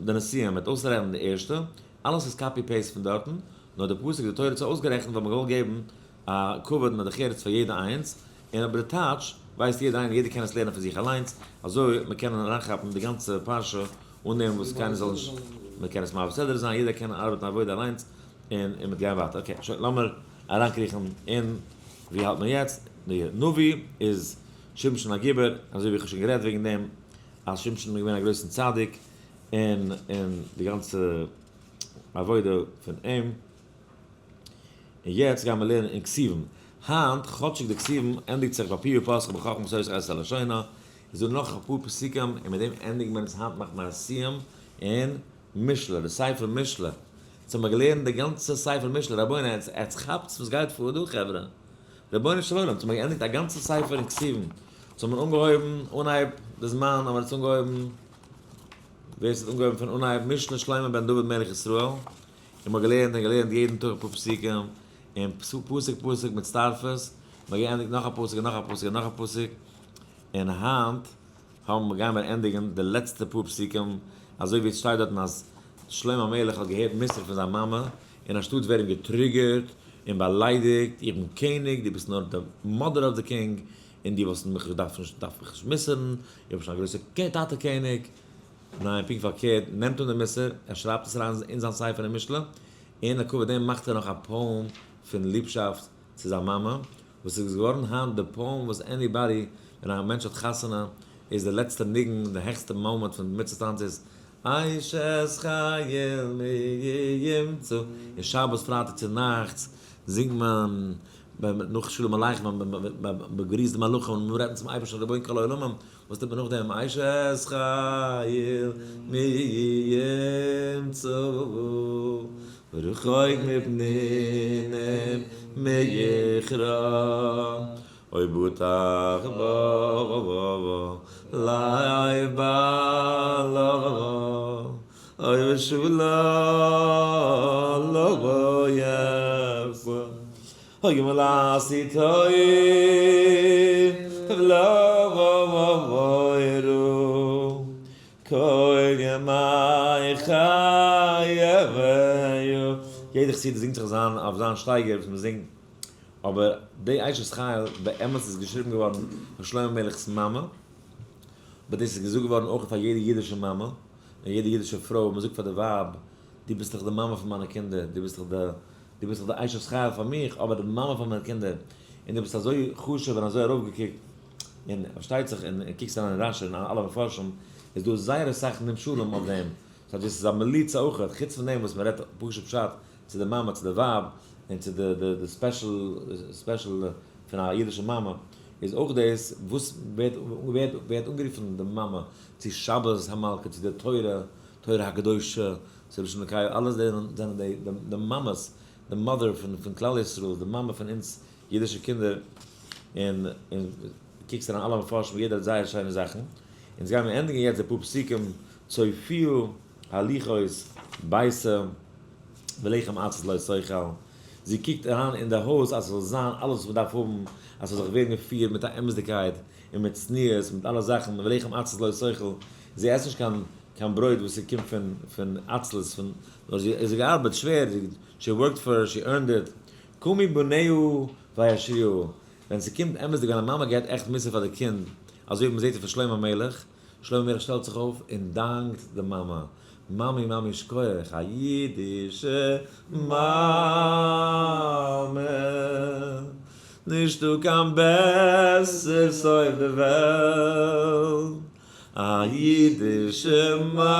די נשיאים, מען וועט אויסרעכענען די ערשטע, אלעס איז copy paste פון דארטן, נאר די פסוק די תורה האט עס אויסגערעכנט ווייל מען וויל געבן א כבוד און א דרך ארץ פאר יעדע איינס, און אבער די טייטש ווייסט יעדע איינער, יעדער קען עס לערנען פון זיך אליינס, אזוי מען קען אריינכאפן די גאנצע פרשה אן דעם וואס קיינער זאל נישט, מען קען עס מעביר סדרה זיין, יעדער קען ארבעטן עבודה אליינס, און און מ'וועט גיין ווייטער. okay, שוין לאמיר אריינקריכן אין ווי האלט מען יעצט, די נביא איז שמשון הגיבור, אזוי ווי איך האב שוין גערעדט וועגן דעם אז שמשון איז געווען א גרויסן צדיק, און און די גאנצע עבודה פון אים. און יעצט גייען מיר לערנען אין כתובים. היינט, כאטשיג די כתובים ענדיגט זיך ביי פיהו פתח בחכמתו את הלשונה, איז דא נאך אפאר פסוקים און מיט דעם ענדיגן מיר אונז היינט מאכט מען א סיום אין משלי, די ספר משלי. אונז האבן געלערנט די גאנצע ספר משלי, רבונו עטס עטס כאפטס וואס גייט פאר דא חברה? רבונו של עולם, אונז האבן געענדיגט א גאנצע ספר אין כתובים. אונז האבן אנגעהויבן אנהייב די זמן האבן מיר אונז אנגעהויבן, ווער ס'האט אנגעהויבן פון אנהייב משלי שלמה בן דוד מלך ישראל, און מ'האט געלערנט און געלערנט יעדן טאג אפאר פסוקים, און פסוק פסוק מצטרפות, מ'האט געענדיגט נאך א פסוק און נאך א פסוק און נאך א פסוק, און היינט האבן מיר גייען מיר ענדיגן די לעצטע פאר פסוקים, אזוי ווי עס שטייט דארטן אז שלמה המלך האט געהערט מוסר פון זיין מאמע, און אנשטאט ווערן גע trigger ט און באליידיגט, איך בין קעניג, דו ביסט נאר די mother of the king, און דו וואלסט מיך דארף נישט דארף מיך נישט מוסר'ן, איך בין שוין א גרויסע טאטע קעניג. ניין, פונקט פארקערט, נעמט אן די מוסר, ער שרייבט עס אריין אין זיין ספר אין משלי, און לכבוד דעם מאכט ער נאך א poem פון ליבשאפט צו זיין מאמע, וואס איז געווארן היינט די poem וואס anybody ווען א מענטש האט חתונה איז די לעצטע ניגון, די העכסטע מאמענט פון מצוה טאנץ איז אשת חיל מי ימצא, און שבת פרייטאג צו נאכטס זינגט מען נאך שלום עליכם ווען מען באגריסט די מלאכים און מען רעדט צום אייבערשטן רבון כל העולמים, וואס טוט מען נאכדעם? אשת חיל מי ימצא רחוק מפנינים מכרה אוי בטח בה לב בעלה אוי ושלל לא יחסר אוי מלאסי טוב לא יראו כל ימי חייו. יעדער חסיד זינגט זיך זיין אויף זיין שטייגער וואס מען זינגט, אבער די אשת חיל באמת איז געשריבן געווארן פאר שלמה המלך'ס מאמע, אבער דאס איז געזאגט געווארן אויך פאר יעדע אידישע מאמע און יעדע אידישע פרוי, מען זאגט פאר די ווייב, דו ביסט דאך די מאמע פון מיינע קינדער, דו ביסט דאך די דו ביסט דאך די אשת חיל פאר מיך, אבער די מאמע פון מיינע קינדער, און דו ביסט אזוי חשוב און אזוי ארויפגעקוקט, און פארשטייט זיך, און קוקסט אריין אין רשי און אלע מפרשים, איז דא זייער אסאך נמשלים אויף דעם, ס'הייסט דאס איז א מליצה אויך, חוץ פון דעם וואס מ'רעדט פשוט פשט צו די מאמע, צו די ווייב, און צו די די די special special פון א אידישע מאמע, איז אויך דאס וואס ווערט ווערט ווערט אנגערופן די מאמע, צו שבת המלכה, צו די תורה, תורה הקדושה, צו לשון נקיה, אלעס די זענען די די מאמעס, די mother פון פון כלל ישראל, די מאמע פון אונז אידישע קינדער, און און קוקסט אריין אלע מפרשים יעדער האט זייער שיינע זאכן, אונז גיימיר ענדיגן יעצט די פאר פסוקים צופיהו הליכות ביתה ולחם עצת לא תאכל, זי קוקט אריין אין די הויז אז ס'זאל זיין אלעס וואס מ'דארף האבן, אז ס'זאל זיך ווערן געפירט מיט א אמת'דיגקייט און מיט צניעות, מיט אלע זאכן, ולחם עצת לא תאכל, זי עסט נישט קיין קיין ברויט וואס ס'קומט פון פון עצלות, פון, נאר זי האט געארבעט שווער, she worked for it, she earned it, קמו בניה וישרוה, ווען ס'קומט אמת'דיג ווען א מאמע געבט עכט מוסר פאר די קינד, אזוי ווי מ'זעט פון שלמה המלך, שלמה המלך שטעלט זיך אויף און דאנקט די מאמע. מאמי מאמי שכוח, א אידישע מאמע, נישטא קיין בעסערס אויף די וועלט, א אידישע מאמע,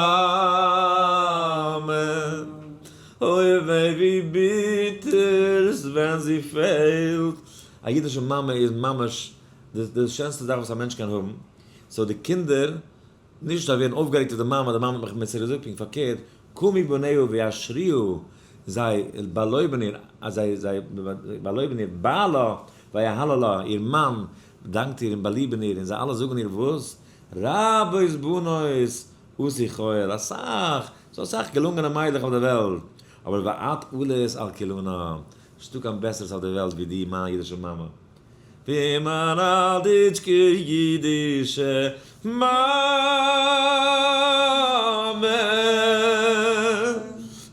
אוי וויי ווי ביטער ס'ווען זי פעלט. א אידישע מאמע איז ממש די שענסטע זאך וואס א מענטש קען האבן, so די קינדער נישט זיי ווערן אויפגערעגט אויף די מאמע, די מאמע האט מיך מוסר געזאגט, פונקט פארקערט, קמו בניה ויאשרוה, זיי באלויבן איר, אז זיי זיי באלויבן איר בעלה ויהללה, איר מאן דאנקט איר און באליבן איר, און זיי אלע זאגן איר וואס? רבות בנות עשו חיל, אסאך, ס'דא אסאך געלונגענע מיידלעך אויף די וועלט, אבער ואת עלית על כולנה, נישטא קיין בעסערס אויף די וועלט ווי דו מיין אידישע מאמע. ווי מיין אלטיטשקע אידישע מאמע,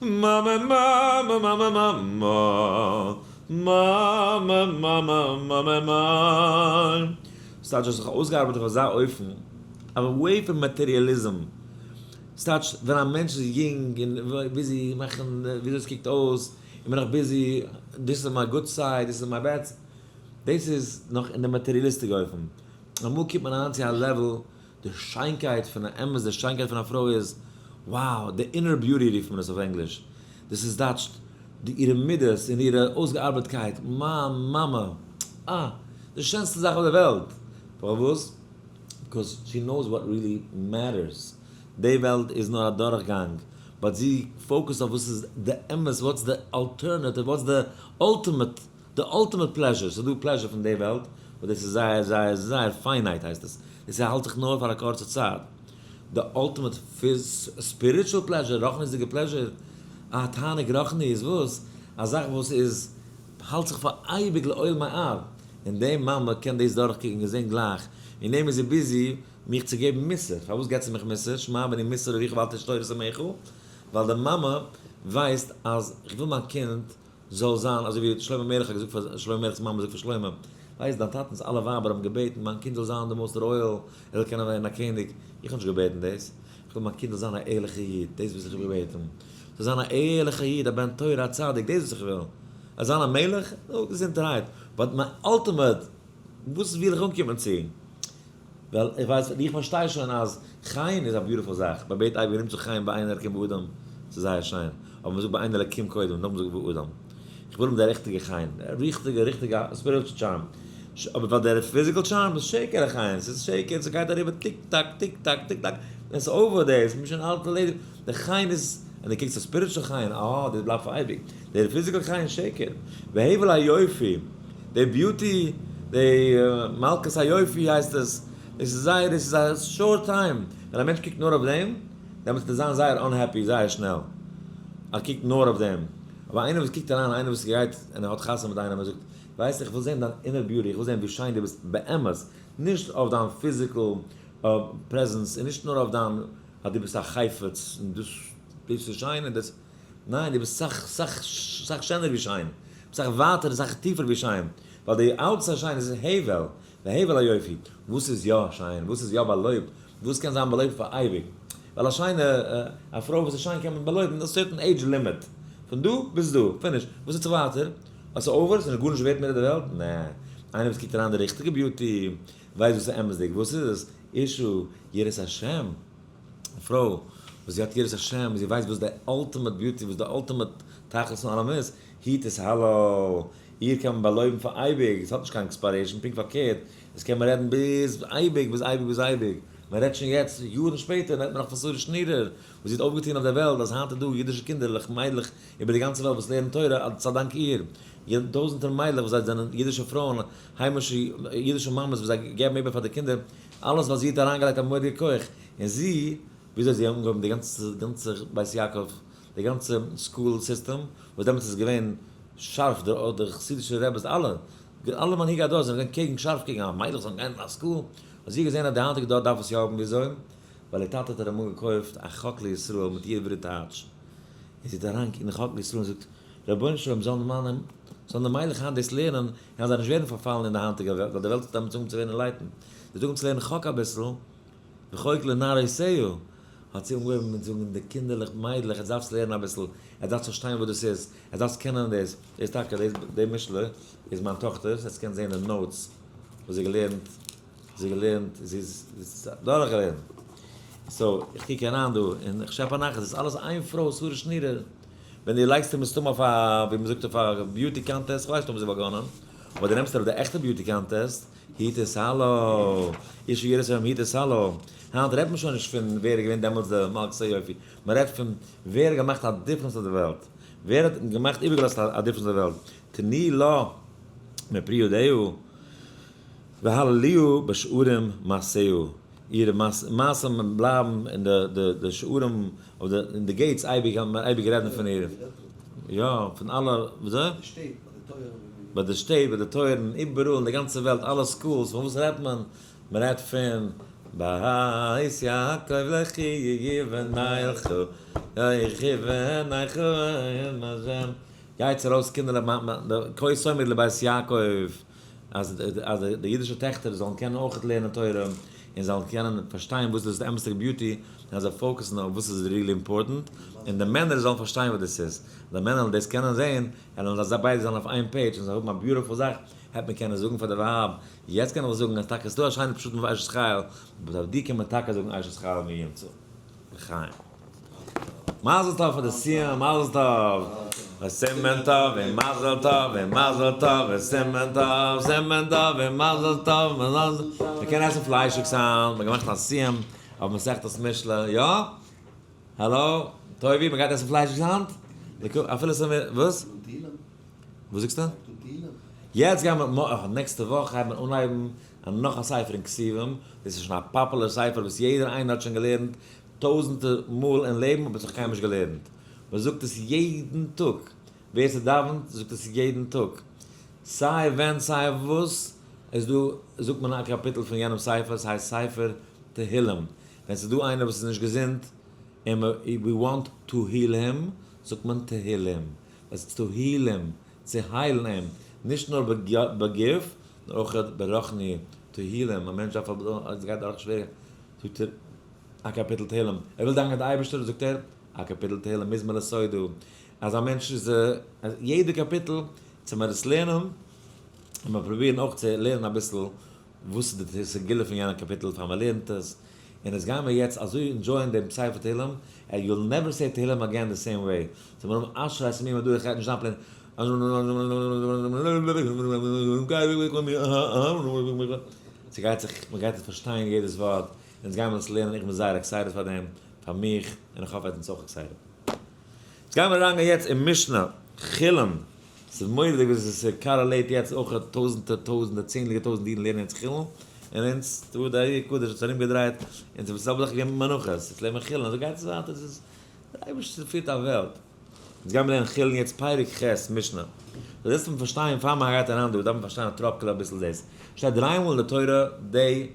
מאמע מאמע מאמע מאמע, מאמע מאמע מאמע מיין. ס'טייטש האסט זיך אויסגעארבעט אויף אזא אופן, away פון מאטעריאליזם. ס'טייטש ווען א מענטש איז יונג און busy מאכן וויאזוי עס קוקט אויס, און מען נאך busy, דאס איז מיין good side, דאס איז מיין bad, דאס איז נאך אין די מאטעריאליסטיק אופן. אמאל קומט מען אריין צו א level, די שיינקייט פון א אמת, די שיינקייט פון א פרוי איז, wow, די inner beauty רופט מען עס אויף ענגליש. דאס איז דייטש, די אירע מידות און אירע אויסגעארבעטקייט, מיין מאמע, אה, די שענסטע זאך אויף די וועלט. פארוואס? because she knows what really matters. די וועלט איז נאר א דורכגאנג, but זי focus ט אויף וואס איז די אמת, what's די alternative, what's די ultimate, די ultimate pleasure, ס'איז דא pleasure פון די וועלט, but דאס איז זייער זייער זייער finite הייסט עס, דאס האלט זיך נאר פאר א קורצע צייט. די ultimate spiritual pleasure, רוחניות'דיגע pleasure, א תענוג רוחני איז וואס? א זאך וואס איז האלט זיך פאר אייביג לעולמי עד, און די מאמע קען דאס דורכקוקן און זען גלייך, און דעם איז זי busy מיך צו געבן מוסר, פארוואס געבט זי מיך מוסר, שמע בני מוסר אביך ואל תטש תורת אמך, ווייל די מאמע ווייסט אז איך וויל מיין קינד זאל זיין אזוי ווי שלמה המלך האט געזאגט פאר שלמה המלך'ס מאמע זאגט פאר שלמה, ווייסט דיין טאטענס אלע ווייבער האבן געבעטן מיין קינד זאל זיין די most royal, ער זאל קענען ווערן א קעניג, איך האב נישט געבעטן דאס, איך וויל מיין קינד זאל זיין א ערליכע איד, דאס וואס איך האב געבעטן, זאל זיין א ערליכע איד, א בן תורה, א צדיק, דאס וואס איך וויל, ער זיין א מלך, נו, געזונטערהייט, but מיין ultimate, וואס וויל איך אנקומען צו? ווייל איך ווייס, איך פארשטיי שוין אז חן איז א beautiful זאך, מען בעט אייביג נמצא חן בעיני אלקים ואדם, ס'איז זייער שיין, אבער מען זאגט בעיני אלקים קודם, נאכדעם זאגט מען ואדם. איך וויל האבן די ריכטיגע חן, ריכטיגע ריכטיגע spiritual charm, אבער פאר דער physical charm איז שקר החן, ס'איז שקר, ס'גייט אריבער tick tock tick tock tick tock, און ס'איז over דאס, מ'איז שוין אלט ערלעדיגט, די חן איז, ווען דו קוקסט אויף spiritual חן, אה, דאס בלייבט פאר אייביג, דער physical חן איז שקר, והבל היופי, די beauty, די מלכות היופי הייסט עס, דאס איז זייער, דאס איז א short time, ווען א מענטש קוקט נאר אויף דעם, דעמאלטס וועט ער זיין זייער unhappy זייער שנעל, ער קוקט נאר אויף דעם. אבער איינער וואס קוקט אריין, איינער וואס גייט און ער האט חתונה מיט איינעם און זאגט, ווייסט איך וויל זען דיין inner beauty, איך וויל זען ווי שיין דו ביסט באמת, נישט אויף דיין physical presence און נישט נאר אויף דיין אז דו ביסט א חפץ און דאס דאס איז שיין און דאס, ניין דו ביסט סאך סאך סאך שענער ווי שיין, סאך ווייטער און סאך טיפער ווי שיין, ווייל די outside שיין איז הבל, והבל היופי, וואס איז יא שיין, וואס איז יא באלויבט, וואס קען זיין באלויבט פאר אייביג, ווייל א שיינע, א פרוי וואס איז שיין קען מען באלויבן א certain age limit, פון דא ביז דא, finish, וואס טוט זיך ווייטער? אז ס'איז over? ס'איז גארנישט ווערט מער אין די וועלט? נע, איינער וואס קוקט אריין די ריכטיגע beauty, ווייסט וואס איז אמת'דיג, וואס איז עס? אישה יראת השם, א פרוי וואס זי האט יראת השם, זי ווייסט וואס די ultimate beauty, וואס די ultimate תכלית פון אלעם איז, היט עס האלא, איר קען מען באלויבן פאר אייביג, עס האט נישט קיין expiration, פונקט פארקערט, עס קען מען רעדן ביז אייביג, ביז אייביג, ביז אייביג, מען רעדט שוין יעצט, יארן שפעטער, רעדט מען נאך פון שרה שנירער, וואס זי האט אויפגעטון אויף דער וועלט, אז היינט איז דא אידישע קינדערלעך, מיידלעך, איבער די גאנצע וועלט וואס לערנען תורה, אלץ א דאנק איר, טויזנטער מיידלעך וואס זיי זענען אידישע פרויען, היימישע אידישע מאמעס וואס זיי געבן איבער פאר די קינדער, אלעס ווייל זי האט אריינגעלייגט א מורא'דיגע כח, און זי, וויאזוי האט זי אנגעהויבן די גאנצע גאנצע בית יעקב, די גאנצע school system, וואס דעמאלטס איז געווען שארף, די די חסידישע רעבעס אלע, אלע מנהיגי הדור זענען געווען קעגן שארף קעגן אז מיידלעך זאלן גיין אין א school, האט זי געזען אז די היינטיגע דור דארף עס יא האבן, וויאזוי? ווייל איר טאטע האט איר אמאל געקויפט א חק לישראל מיט עברי טייטש, און זי האט אריין אין חק לישראל און זאגט, רבונו של עולם זאלן מיינע, זאלן די מיידלעך היינט דאס לערנען, און אז זיי נישט ווערן פארפאלן אין די היינטיגע וועלט, ווייל די וועלט האט דעמאלטס אנגעהויבן צו ווערן enlightened, זי האט אנגעהויבן צו לערנען חק אביסל, וחוק לנערותיה. האט זי אנגעהויבן מיט זאגן די קינדערלעך, מיידלעך, עטס דארפטס לערנען אביסל, עטס דארפטס פארשטיין וואס דאס איז, עטס דארפטס קענען דאס, דאס טאקע, דאס, די משלי איז מיין טאכטער'ס, עטס קענטס זען די notes וואס זי האט געלערנט, זי האט געלערנט, זי איז דורכגעלערנט. so, איך קוק אריין דא און איך שעפ א נחת, דאס איז אלעס איין פרוי, שרה שנירער. ווען דו לייגסט איר מסתמא אויף א, ווי מ'זאגט אויף א beauty contest, כ'ווייס נישט אויב זי וואלט געוואונען, אבער דו נעמסט איר אויף די עכטע beauty contest, היט עס האלא! איש ירא שמים היט עס האלא! היינט רעדט מען שוין נישט פון ווער איז געווען דעמאלטס די מלכת היופי, מען רעדט פון ווער האט געמאכט א difference אויף די וועלט, ווער האט געמאכט איבערגעלאזט א difference אויף די וועלט, תני לה מפרי ידיה והללוה בשערים מעשיה, אירע מעשים בלייבן אין די שערים אויף די אין די gates אייביג מען אייביג רעדן פון איר, יא פון אלע וויאזוי? ביי די שטעט ביי די טויערן איבעראל אין די גאנצע וועלט אלע schools פון וואס רעדט מען? מען רעדט פון בית יעקב לכי ונלכה לכי ונלכה עם השם גייטס ארויס קינדערלעך כה תאמרו לבית יעקב אז אז די אידישע טעכטער זאלן קענען אויכעט לערנען תורה און זאלן קענען פארשטיין וואס דאס איז די אמת'דיגע beauty און אז זיי focus ן אויף וואס איז really important און די מענער זאלן פארשטיין וואס דאס איז די מענער זאלן דאס קענען זעהן און אז זיי ביידע זענען אויף איין page און זיי האבן א beautiful זאך העט מען קענען זאגן פאר די ווייב יעצט קען איך זאגן אז טאקע ס'דא א שיינע פשט אויף אשת חיל but אויף די קען מען טאקע זאגן אשת חיל מי ימצא. לחיים. מזל טוב פאר די סיום, מזל טוב! וסימן טוב ומזל טוב ומזל טוב וסימן טוב, סימן טוב ומזל טוב מזל טוב. מ'קען עסן פליישיגס היינט, מ'האט געמאכט א סיום אויף מסכת משלי, יא? האלא? טובי, מ'גייט עסן פליישיגס היינט? אפילו ס'איז וואס? וואס זאגסטו? יעצט גייען מיר, נעקסטע וואך גייט מען אנהייבן נאך א ספר אין כתובים, דאס איז שוין א popular ספר וואס יעדער איינער האט שוין געלערנט טויזענטער מאל אין לעבן אבער עס האט קיינמאל נישט געלערנט. מען זאגט עס יעדן טאג, ווער ס'דאווענט זאגט עס יעדן טאג, סיי ווען סיי וואס איז דא זאגט מען א קאפיטל פון יענעם ספר, ס'הייסט ספר תהילים, ווען ס'איז דא איינער וואס איז נישט געזונט און we want to heal him זאגט מען תהילים, עס איז תהילים, צו היילן אים, נישט נאר בגוף, נאר אויך ברוחני, תהילים, א מענטש דארף עס גייט דורך שווערע, זאגט ער א קאפיטל תהילים, ער וויל דאנקען די אייבערשטער, זאגט ער א קאפיטל תהילים מזמור לתודה, אז א מענטש איז, יעדע קאפיטל צו מען עס לערנען, און מען פרובירן אויך צו לערנען אביסל וואס איז די סגולה פון יענע קאפיטל פאר מען לערנט עס, און עס גייען מיר יעצט אזוי enjoy ען דעם ספר תהילים, and you will never say תהילים again the same way, זאל מען האבן אשרי תמימים דא איך גייט נישט זיין plain ס'גייט זיך מען גייט עס פארשטיין יעדעס ווארט, אונז גיימער עס לערנען איך בין זייער excited פאר דעם, פאר מיך, און איך האף עטס זענטס אויך excited. יעצט גיימער אריינגיין יעצט אין משנה חולין. ס'איז מורא'דיג ווי עס correlate יעצט אויך טויזענטער טויזענטער צענדליגער טויזענט אידן לערנען יעצט חולין, און אונז דא די אר"י הקדוש האט עס ארום געדרייט, און ס'איז די זעלבע זאך געווען מיט מנחות, יעצט לערנט מען חולין, אזוי גייט עס ווייטער, עס איז דער אייבערשטער פירט א וועלט. יעצט גיימיר לערנען חולין יעצט פרק ח' משנה. דאס דארף מען פארשטיין פאר מען גייט אריין דא דארף מען פארשטיין א טראפקעלע אביסל דאס שטייט דריי מאל אין די תורה די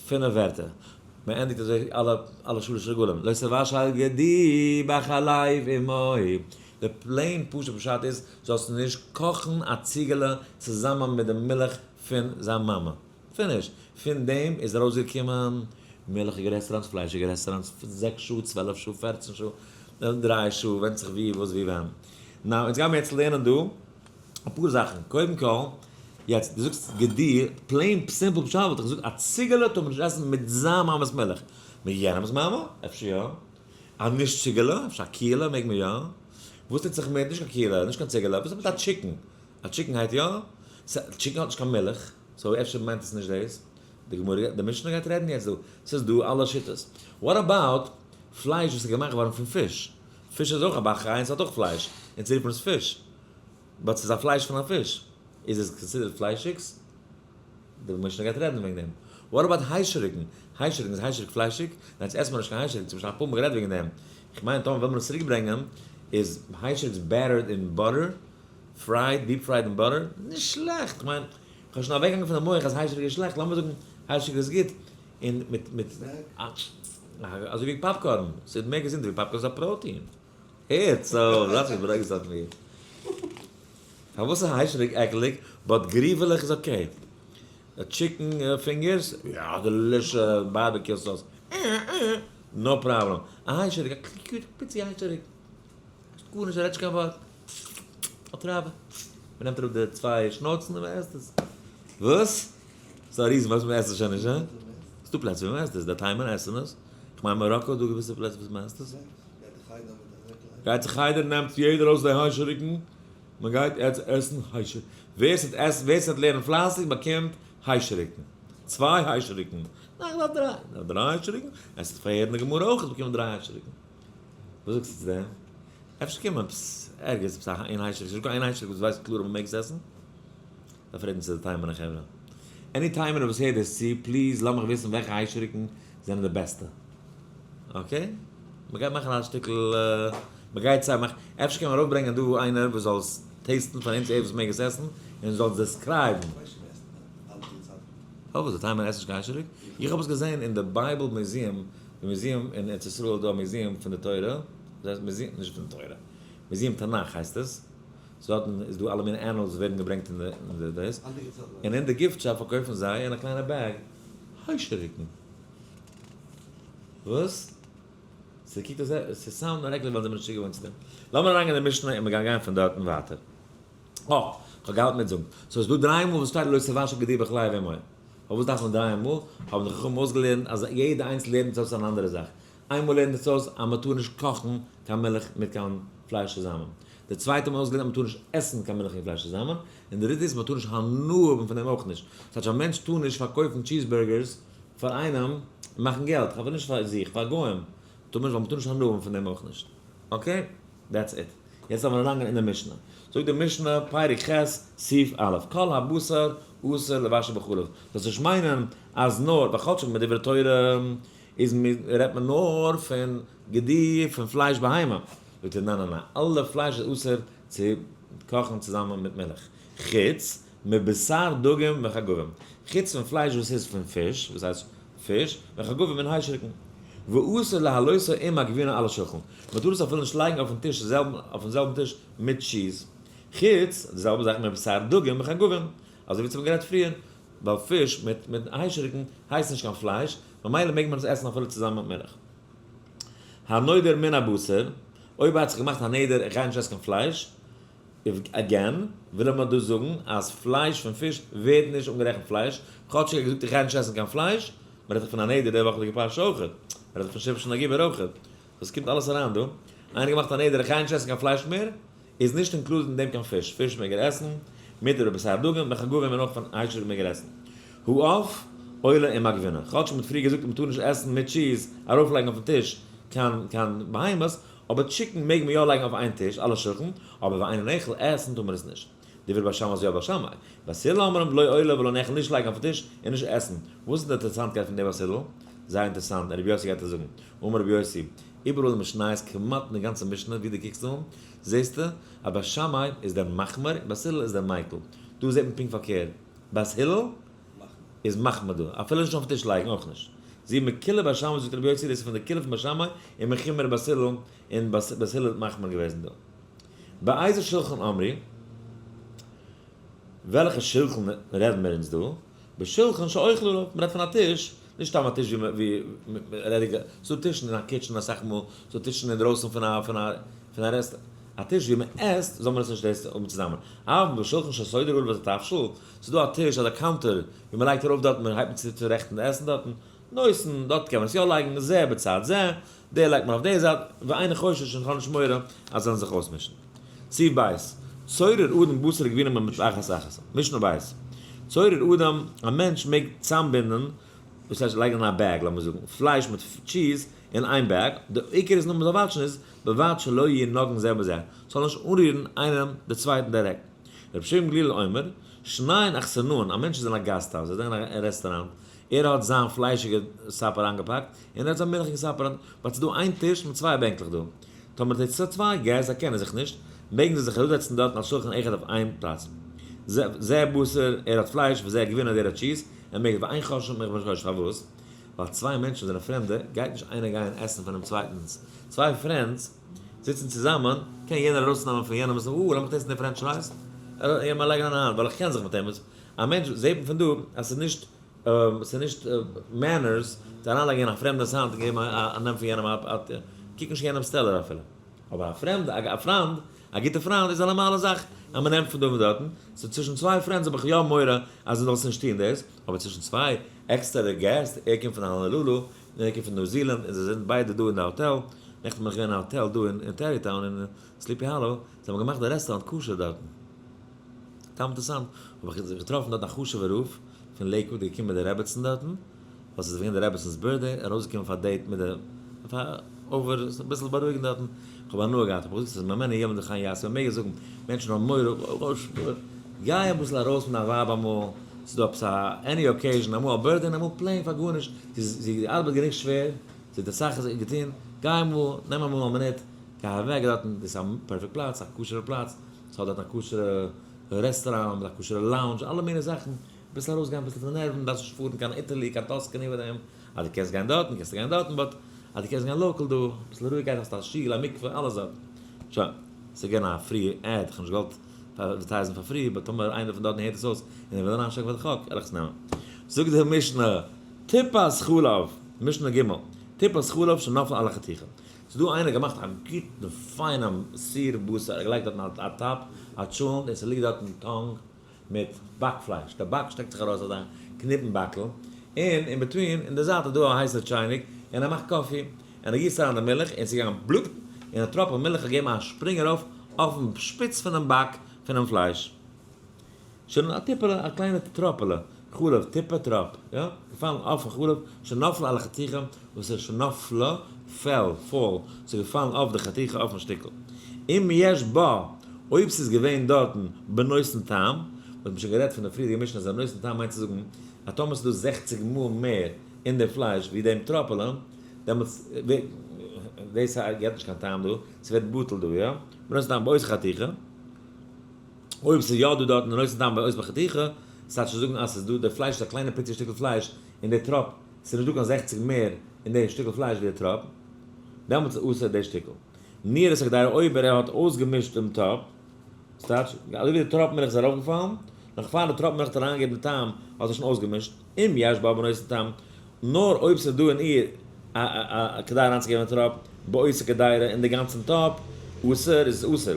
פינף ווערטער. מען ענדיגט אזוי אלע אלע שלש רגלים, לא תבשל גדי בחלב אמו, די plain פשוט פשט איז, זאלסט נישט קאכן א ציגעלע צוזאמען מיט די מילך פון זיין מאמע. finish. פון דעם איז ארויסגעקומען מילכיגע רעסטוראנטס, פליישיגע רעסטוראנטס, זעקס שעה, 12 שעה, 14 שעה, דריי שעה, ווענדט זיך ווי, וואס, ווי, ווען. now, אונז גיימיר יעצט לערנען דא אפאר זאכן. קודם כל, יעצט, דו זאגסט גדי, plain simple פשט וואלט איך געזאגט א ציגעלע טאר מען נישט עסן מיט זיין מאמע'ס מילך. מיט יענעמ'ס מאמע? אפשר יא. א נישט ציגעלע, אפשר א קיעלע מעג מען יא. וואס טוט זיך מיט, נישט קיין קיעלע, נישט קיין ציגעלע, וואס איז מיט א chicken? א chicken הייסט יא? chicken האט נישט קיין מילך, so אפשר מיינט עס נישט דאס. די גמרא, די משנה גייט רעדן יעצט דא. ס'איז דא אלע שיטות. what about פלייש וואס איז געמאכט געווארן פון פיש? פיש איז אויך א בעל חי און ס'האט אויך פלייש. אונז רופן עס פיש. but ס'איז א פלייש פון א פיש. איז עס considered פליישיגס? די משנה גייט רעדן וועגן דעם. what about היישעריקן? היישעריקן איז היישעריק פליישיג? ניין עס עסט מען נישט קיין היישעריק, צום אפאר מאל גערעדט וועגן דעם. איך מיין טאמער וויל מען עס צוריק ברענגען איז היישעריקס battered אין butter, fried, deep fried אין butter, נישט שלעכט, איך מיין איך האב שוין אוועקגעגאנגען פון די מח אז היישעריק איז שלעכט, לאמיר זאגן היישעריק איז גוט, און מיט מיט אזוי ווי popcorn, ס'איז מער געזונט ווי popcorn, ס'איז א פראטין. הערט, so, זייט נישט ברוגז אויף מיר. פארוואס איז היישעריק עקלדיג, but גריוועלעך איז okay? chicken fingers, יא delicious, barbecue sauce, אה אה. No problem. א היישעריק, א cute פיצי היישעריק. גארנישט, ער רעדט נישט קיין ווארט. א תאווה. מען נעמט אראפ די צוויי שנארצן און מען עסט עס. וואס? ס'איז א reason פארוואס מען עסט עס שוין נישט, הא? ס'דא פלעצער ווי מען עסט עס, די תימנ'ער עסן עס. כ'מיין מאראקא איז דא געוויסע פלעצער וואס מען עסט עס. גייט צו חדר נעמט יעדער אויס די היישעריקן, מען גייט יעצט עסן היישעריקן. ווער ס'וועט עסן, ווער ס'וועט לערנען פלייסיג באקומט היישעריקן. צוויי היישעריקן. ניין איך דארף דריי. איך דארף דריי היישעריקן. עס איז פארהערט אין די גמרא אויך, עס באקומט דריי היישעריקן. וואס זאגסטו צו דעם? אפשר קען מען עפעס ערגעץ עפעס א איין היישעריק, ס'נישטא קיין איין היישעריק וואס ווייסט קלאר אז מ'מעג עס עסן? דארף רעדן צו די תימנ'ע חברה. Any תימנ'ער וואס הערט דאס צו, please לאז מיך וויסן וועלכע היישעריקן זענען די בעסטע. Okay? מ'גייט מאכן א שטיקל, מ'גייט סיי מאכן, אפשר קען מען ארויפברענגען דא איינער וואס זאל עס taste ן פאר אונז, ער וואס מעג עס עסן, און זאל עס describe ן. פארוואס? די תימנ'ער עסן נישט קיין היישעריק? איך האב עס געזען אין די Bible Museum, די museum אין ארץ ישראל איז דא א museum פון די תורה, וואס הייסט museum? נישט פון די תורה, museum תנך הייסט עס, סאו דארטן איז דא אלע מיני animals וואס ווערן געברענגט אין די דאס, און אין די gift shop פארקויפן זיי אין א קליינע bag היישעריקן. וואס? ס'קוקט אויס ס' sound עקלדיג ווייל זיי זענען נישט צוגעוואוינט צו דעם. לאמיר אריינגיין אין די משנה און מיר גייען גיין פון דארטן ווייטער. אה, כ'האב געהאלטן מיט זאגן. סאו ס'איז דא דריי מאל וואס שטייט לא תבשל גדי בחלב אמו. פארוואס דארף מען דריי מאל? האבן די חכמים אויסגעלערנט אז יעדע איינס לערנט עס אויס אן אנדערע זאך. איינמאל לערנט עס אויס אז מען טאר נישט קאכן קיין מילך מיט קיין פלייש צוזאמען. די צווייטע מאל אויסגעלערנט אז מען טאר נישט עסן קיין מילך און פלייש צוזאמען. און די דריטע איז מען טאר נישט הנאה האבן פון דעם אויך נישט. ס'טייטש א מענטש טאר נישט פארקויפן cheese burgers פאר איינעם און מאכן געלט, כ'האף נישט פאר זיך, פאר גוים טאר מען נישט ווייל מען טאר נישט הנאה האבן פון דעם אויך נישט. Okay? That's it. יעצט לאמיר אריינגיין אין די משנה. זאגט די משנה, פרק ח', סעיף א', כל הבשר אסור לבשל בחלב. זאלסט נישט מיינען אז נאר, ווייל כאטשיג מדברי תורה איז רעדט מען נאר פון גדי, פון פלייש בהמה. זאגט ער, ניין ניין ניין, אלע פלייש איז אסור צו קאכן צוזאמען מיט מילך. חוץ מבשר דגים וחגבים. חוץ פון פלייש וואס איז פון פיש, וואס הייסט פיש, וחגבים און היישעריקן. ואסור להעלותו עם הגבינה על השולחן. מען טאר עס אפילו נישט לייגן אויפן טיש אויפן זעלבן טיש מיט טשיז. חוץ, די זעלבע זאך מבשר דגים וחגבים. אזוי ווי צו האבן גערעדט פריער, ווייל פיש מיט מיט היישעריקן הייסט נישט קיין פלייש, ממילא מעג מען עס עסן אפילו צוזאמען מיט מילך. הנודר מן הבשר, אויב האט זיך געמאכט א נדר איך גיי נישט עסן קיין פלייש, again, וויל ער מיר דא זאגן אז פלייש פון פיש ווערט נישט אנגערעכנט פלייש, כאטשיג ער האט געזאגט איך גיי נישט עסן קיין פלייש, מען רעדט דאך פון א נדר די וואכעדיגע פרשה אויכעט, מען רעדט דאך פון שמשון הגיבור אויכעט, סאו עס קומט אלעס אריין דא, איינער געמאכט א נדר איך גיי נישט עסן קיין פלייש מער, איז נישט included אין דעם קיין פיש, פיש מעג ער עסן, מותר בבשר דגים, וחגבים און אויך פון היישעריק מעג ער עסן. העוף עולה עם הגבינה, כאטשיג מען האט פריער געזאגט אז מען טאר נישט עסן מיט טשיז, ארויפלייגן אויפן טיש קיין קיין בהמות, אבער chicken מעג מען יא לייגן אויף איין טיש על השולחן, אבער ואינו נאכל, עסן טאר מען עס נישט. דברי בית שמאי אזוי בית שמאי. בית הלל אומרים לא עולה ולא נאכל נישט לייגן אויפן טיש און נישט עסן. וואס איז די אינטערעסאנטקייט פון די בית הלל? זייער אינטערעסאנט, רבי יוסי גייט עס זאגן. אמר רבי יוסי, איבעראל אין משניות כמעט אין די גאנצע משנה ווי דו קוקסט אן, זעסטו אז בית שמאי איז דער מחמיר און בית הלל איז דער מיקל. דא זעט מען פונקט פארקערט, בית הלל איז מחמיר דא, אפילו נישט אויפן טיש לייגן אויך נישט. זו מקולי בית שמאי זאגט רבי יוסי דאס איז פון די קולא פון בית שמאי און מחומרי בית הלל און בית הלל האט מחמיר געוועזן דא. באיזה שולחן אמרו, וועלכע שולחן רעדן מיר אונז דא? בשולחן שאוכלים עליו, מ'רעדט פון א טיש, נישט סתם א טיש ווי מ'רעדט, ס'דא טישן אין א kitchen אסאך מאל, ס'דא טישן אינדרויסן פון א פון א פון א rest, א טיש ווי מ'עסט זאל מען עס נישט דאס האבן צוזאמען, אבל בשולחן שסודר עליו את התבשיל, ס'דא א טיש אדער counter ווי מ'לייגט ארויף דארטן, מ'הייבט אן צו צורעכטן די עסן דארטן, נותן, דארט קען מען עס יא לייגן, זה בצד זה, די לייגט מען אויף די זייט, ואינו חושש און כ'האב נישט מורא אז זיי וועלן זיך אויסמישן. סעיף ב', צורר אדם בשר וגבינה במטלחת אחת, משנה ב', צורר אדם, א מענטש מעג צאמבינדן, דאס הייסט לייגן אין א bag לאמיר זאגן, פלייש מיט טשיז אין איין bag, די עיקר איז נאר מ'זאל watch ן איז, בלבד שלא יהיו נוגעין זה בזה, ס'זאל נישט אנרירן איינעם די צווייטן דירעקט. רבי שמעון גליל אומר, שניהן אכסנאין, א מענטש איז אין א גאסט הויז, ער איז אין א רעסטוראנט, ער האט זיין פליישיגע supper איינגעפאקט, און ער האט זיין מילכיגע supper, but ס'איז דא איין טיש מיט צוויי בענקלעך דא. טאמער די צוויי געסט זיי קענען זיך נישט, מעגן זיי זיך אראפזעצן דארטן על שולחן אחד אויף איין פלאץ. זה בשר, ער האט פלייש, וזה גבינה, דער האט טשיז, ער מעג ואין חוששין, איך בין נישט חושש פארוואס? ווייל צוויי מענטשן זענען פרעמדע, גייט נישט איינער גיין עסן פונעם צווייטנס. צוויי friends זיצן צוזאמען, קען יענער ארויסנעמען פון יענעם, אה, לאמיך taste ן די french fries, און מיר לייגן אן האנט, ווייל איך קען זיך מיט אים. א מענטש זעט מען פון דא אז ס'איז נישט. ס'איז נישט manners צו אריינלייגן אין א פרעמדע'ס האנט און געבן א נעם פון יענעם א קוק נישט יענעמ'ס טעלער אפילו. אבער א פרעמד, א פריינד, א גוטע פריינד איז א נארמאלע זאך אז מ'נעמט פון דא און דארטן. so צווישן צוויי friends האב איך יא מורא אז דו זאלסט נישט טון דאס, אבער צווישן צוויי עקסטערע געסט, ער קומט פון האנאלולו און ער קומט פון ניו זילאנד און זיי זענען ביידע דא אין די האטעל, נעכטן בין איך געווען אין א האטעל דא אין טעריטאון אין סליפי האלאו, זיי האבן געמאכט די רעסטוראנט כשר דארטן. סתם אינטערעסאנט, האב איך געטראפן דארט א חשוב'ע רב פון לעיקוואד געקומען מיט די רעבעצן דארטן, ווייל ס'איז געווען די רעבעצן'ס birthday, ארויסגעקומען פאר date מיט די, פאר over, אביסל בארואיגן דארטן, כ'האב הנאה געהאט, כ'האב געזאגט ס'איז ממנו ילמדו כן יעשו, מ'מעג עס זאגן, מענטשן האבן מורא, גיי אביסל ארויס מיט דיין ווייב אמאל, ס'איז דא עפעס א any occasion, אמאל א birthday און אמאל plain פאר גארנישט, זי ארבעט גענוג שווער, זי האט אסאך געטון, גיי אמאל, נעם אמאל א מינוט, גיי אוועק דארטן, דאס איז א perfect פלאץ, א כשר'ע פלאץ, ס'האט דארט א כשר'ע רעסטוראנט, מיט א כשר'ע lounge, אלע מיני זאכן, אביסל ארויסגיין אביסל פון די נערוון, דארפסט נישט פארן קיין איטעלי, קיין טוסקעני פאר דעם, אז דו קענסט גיין דארטן קענסטו גיין דארטן, but אז דו קענסט גיין local דא, אביסל רואיגקייט, האסט א שול, א מקווה, אלעס דארט. שוין, ס'איז געווען א free ad, כ'האב נישט געוואלט advertise ן פאר free, but טאמער איינער פון דארטן הערט עס אויס און ער וויל אריינשטעקן פאר די חק, וועל איך עס נעמען. זאגט די משנה, טיפת חלב, משנה ג', טיפת חלב שנפל על החתיכה. ס'איז דא איינער געמאכט א גוטן פיינעם סיר בשר, ער געלייגט דארטן א טאפ, א טשולנט, און ס'ליגט דארטן tongue מיט באק פלייש, די באק שטעקט זיך ארויס אזא קניפן באקל, און in between אין די זייט איז דא א הייסע טשייניק, און ער מאכט coffee, און ער גיסט אריין די מילך, און ס'איז געגאנגען בלופ, און א טראפל מילך האט געגעבן א שפרינג ארויף אויפן שפיץ פונעם באק פונעם פלייש. שוין א טיפעלע, א קליינע טראפעלע, חלב, טיפה טראפ, יא, געפאלן אויפן חלב, שנפלה על החתיכה, וואס איז שנפלה, fell, fall, ס'איז געפאלן אויף די חתיכה אויפן שטיקל. אם יש בה, אויב ס'איז געווען דארטן בנותן טעם, וואס מ'האט שוין גערעדט פון די פריערדיגע משנה אז א נותן טעם מיינט צו זאגן אז טאמער ס'איז דא 60 מאל מער אין די פלייש ווי דעם טראפעלע, דעמאלטס דאס געט נישט קיין טעם דא, ס'ווערט בטל דא, יא? בנותן טעם באותה חתיכה. אויב ס'איז יא דא דארטן נותן טעם באותה חתיכה, ס'טייטש צו זאגן אז ס'איז דא, די פלייש איז א קליינע פיצי שטיקל פלייש, און די טראפ, ס'איז נישט דא קיין 60 מער אין די שטיקל פלייש ווי די טראפ, דעמאלטס איז אסור די שטיקל. ניער את הקדירה אויב ער האט אויסגעמישט דעם טאפ, ס'טייטש, אזוי ווי די טראפ מילך איז ארויפגעפאלן, נאך פאר די טראפ מילך האט אריינגעגעבן די טעם, האט ער שוין אויסגעמישט, אם יש בה בנותן טעם, נאר אויב ס'איז דא אין איר א א כדי אריינצוגעבן די טראפ, באותה קדירה אין די גאנצן טאפ, אסור איז עס אסור.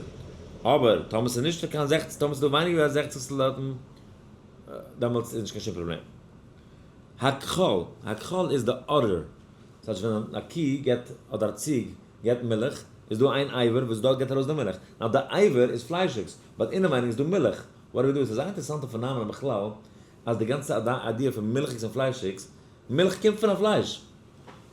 אבער טאמער ס'איז נישטא קיין זעכציג, טאמער ס'איז דא ווייניגער ווי א זעכציגסטל דארטן, דעמאלטס איז נישט קיין שום פראבלעם. הכחול, הכחול איז די udder, ס'טייטש ווען א קי געבט אדער א ציג געבט מילך, איז דא איין אבר וואס דארט געבט ארויס די מילך. now די אבר איז פליישיגס, but אינעווייניג איז דא מילך. what do we do? ס'איז א אינטערעסאנטע phenomenon בכלל, אז די גאנצע idea פון מילכיגס און פליישיגס, מילך קומט פון א פלייש.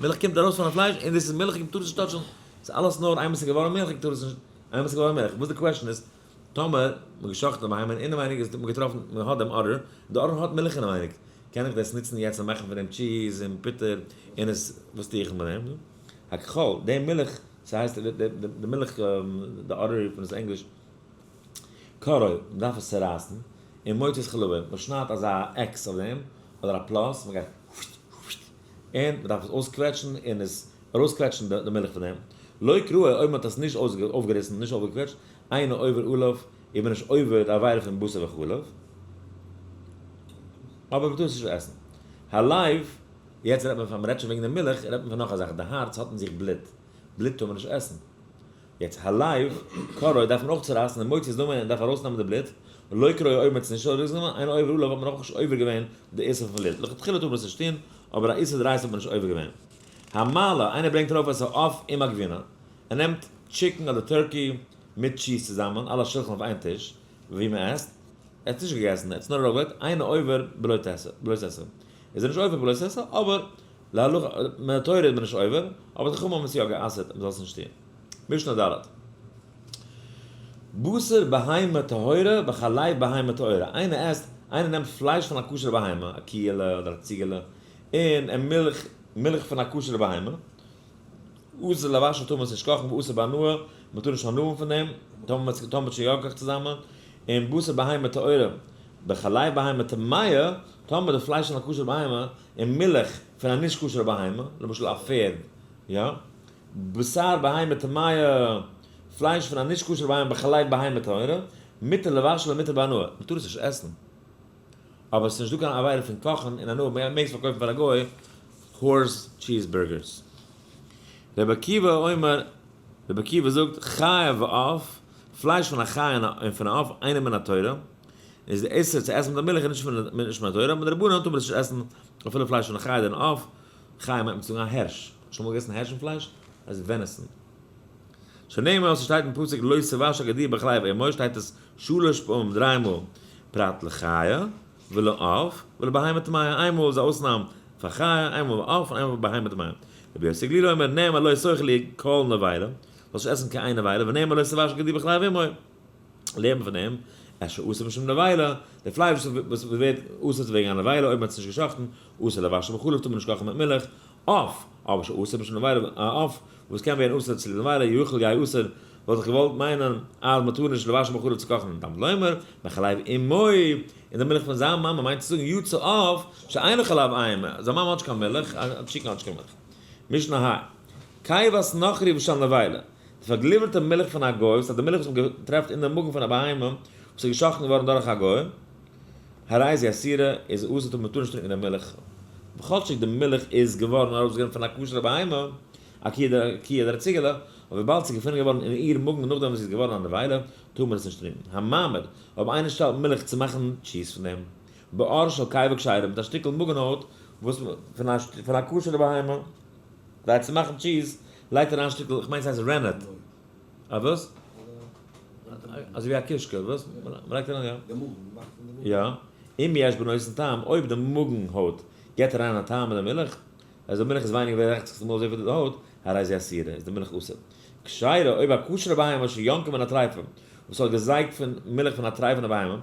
מילך קומט ארויס פון א פלייש, און דאס איז מילכיג, מ'טאר עס נישט touch ן. ס'איז אלעס נאר איינמאל ס'איז געווארן מילכיג טאר עס נישט, איינמאל ס'איז געווארן מילך. וואס די question איז, טאמער מ'האט געשאכטן א בהמה און אינעווייניג איז מ'האט געטראפן, מ'האט דעם udder, די udder האט מילך אינעווייניג, קען איך דאס נוצן יעצט און מאכן פון דעם cheese און פוטער און עס, וואס טו איך מיט דעם? הכחול, די מילך, ס'הייסט די מילך, די udder רופט מען עס אין ענגליש, קורעו, מ'דארף עס צורייסן, און מוציא את חלבו, מ'שניידט אזא X אויף דעם, אדער א plus, מ'גייט און מ'דארף עס אויסקוועטשן און עס ארויסקוועטשן די מילך פון דעם. לא קרעו, אויב מ'האט עס נישט אויפגעריסן, נישט אויפגעקוועטשט, אינו עובר עליו, איז מען נישט עובר די עבירה פון בשר וחלב, אבער מ'טאר עס נישט עסן. הלב, יעצט רעדט מען פון, מ'רעדט שוין וועגן די מילך, רעדט מען פון נאך א זאך, די הארץ האט אין זיך בלוט, בלוט טאר מען נישט עסן. יעצט הלב, קרעו דארף מען אויך צורייסן און מוציא את דמו און דארף ארויסנעמען די בלוט, לא קרעו אויב מען האט עס נישט ארויסגענומען, אינו עובר עליו האט מען אויך נישט עובר געווען די איסור פון בלוט, לכתחילה טאר מען עס נישט טון, אבער א איסור דאורייתא האט מען נישט עובר געווען. המעלה, איינער ברענגט ארויף את העוף עם הגבינה, ער נעמט chicken אדער turkey מיט cheese צוזאמען, על השולחן אויף איין טיש ווי מען עסט, ער האט נישט געגעסן, ער האט עס נאר ארויפגעלייגט, אינו עובר בלא תעשה, איז ער נישט עובר בלא תעשה, אבער להלכה, מן התורה איז מען נישט עובר, אבער די חכמים האבן עס יא גע'אסר'ט אז מ'זאל עס נישט טון. משנה ד'. בשר בהמה טהורה וחלב בהמה טהורה, איינער עסט, איינער נעמט פלייש פון א כשר'ע בהמה, א קיעלע אדער א ציגעלע, און ער מילך, מילך פון א כשר'ע בהמה, אסור לבשל טאר מען עס נישט קאכן ואסור בהנאה, מען טאר נישט הנאה האבן פון דעם, טאמער מען האט שוין יא געקאכט צוזאמען, און בשר בהמה טהורה בחלב בהמה טמאה, טאמער די פלייש פון א כשר'ע בהמה און מילך פון א נישט כשר'ע בהמה, למשל א פערד, יא, בשר בהמה טמאה, פלייש פון א נישט כשר'ע בהמה בחלב בהמה טהורה, מותר לבשל ומותר בהנאה, מען טאר עס נישט עסן. אבער ס'איז נישטא קיין עבירה פון קאכן און הנאה, מעגסט פארקויפן פאר א גוי horse cheese burgers. רבי עקיבא אומר, רבי עקיבא זאגט, חיה ועוף, פלייש פון א חיה און פון א עוף אינו מן התורה, איז די איסור צו עסן מיט א מילך איז נישט מן התורה, מדרבנן טאר מען עס נישט עסן אפילו פלייש פון א חיה אדער אן עוף, חיה מיינט מען צו זאגן א הערש, שוין אמאל געגעסן הערשן פלייש? עס איז venison. שנאמר וואס ס'שטייט אין פסוק לא תבשל גדי בחלב אמו שטייט עס שלש פעמים דריי מאל פרט לחיה ולעוף ולבהמה טמאה איין מאל איז א אויסנאם פאר חיה איין מאל עוף און איין מאל בהמה טמאה. רבי יוסי הגלילי אומר נאמר לא תאכלו כל נבילה זאלסט נישט עסן קיין איין נבילה ונאמר לא תבשל גדי בחלב אמו לערנט מען פון דעם אז שאסור משום נבילה די פלייש וואס ווערט אסור וועגן א נבילה אויב מען האט עס נישט גע'שחט'ן אסור לבשל בחלב טאר מען נישט קאכן מיט מילך עוף, אבער שאסור משום נבילה, א עוף וואס קען ווערן אסור צוליב נבילה, יכול יהא אסור, וואלט איך געוואלט מיינען אז מען טאר נישט לבשל בחלב צו קאכן תלמוד לומר, בחלב אמו, אין די מילך פון זיין מאמע מיינט צו זאגן יצא עוף שאין לו חלב אם, זיין מאמע האט נישט קיין מילך, א chicken האט נישט קיין מילך. משנה ה. קיבת נכרי ושל נבילה, די פארגליווערטע מילך פון א גוי, וואס איז די מילך וואס מען טרעפט אין די מאגן פון א בהמה וואס איז געשאכטן געווארן דורך א גוי, הרי זו אסורה איז אסור טאר מען טאר נישט טרינקען די מילך, כאטשיג די מילך איז געווארן ארויסגענומען פון א כשר'ע בהמה, א קי אדער א ציגעלע, אבער וויבאלד ס'איז געפונען געווארן אין איר מאגן נאכדעם וואס זי איז געווארן א נבילה, טאר מען עס נישט טרינקען. המעמיד, אויב איינער שטעלט מילך צו מאכן טשיז פון דעם, בעור של קיבה כשרה, מיט א שטיקל מאגן הויט וואס פון א כשר'ע בהמה, כדי צו מאכן טשיז, לייגט אריין א שטיקל, כ'מיין ס'הייסט rennet. א וואס? אזוי ווי א קישקע, וואס? מ'לייגט אריין יא.
די מאגן, מ'מאכט פון די מאגן.
יא. אם יש בנותן טעם, אויב די מאגן הויט געבט אריין א טעם אין די מילך, אז די מילך איז ווייניגער ווי 60 מאל אזויפיל די הויט, הרי זו אסורה, איז די מילך אסור. כשרה, אויב א כשר'ע בהמה שינקה מן הטריפה, וואס האט געזייגט פון מילך פון א טרייפענע בהמה,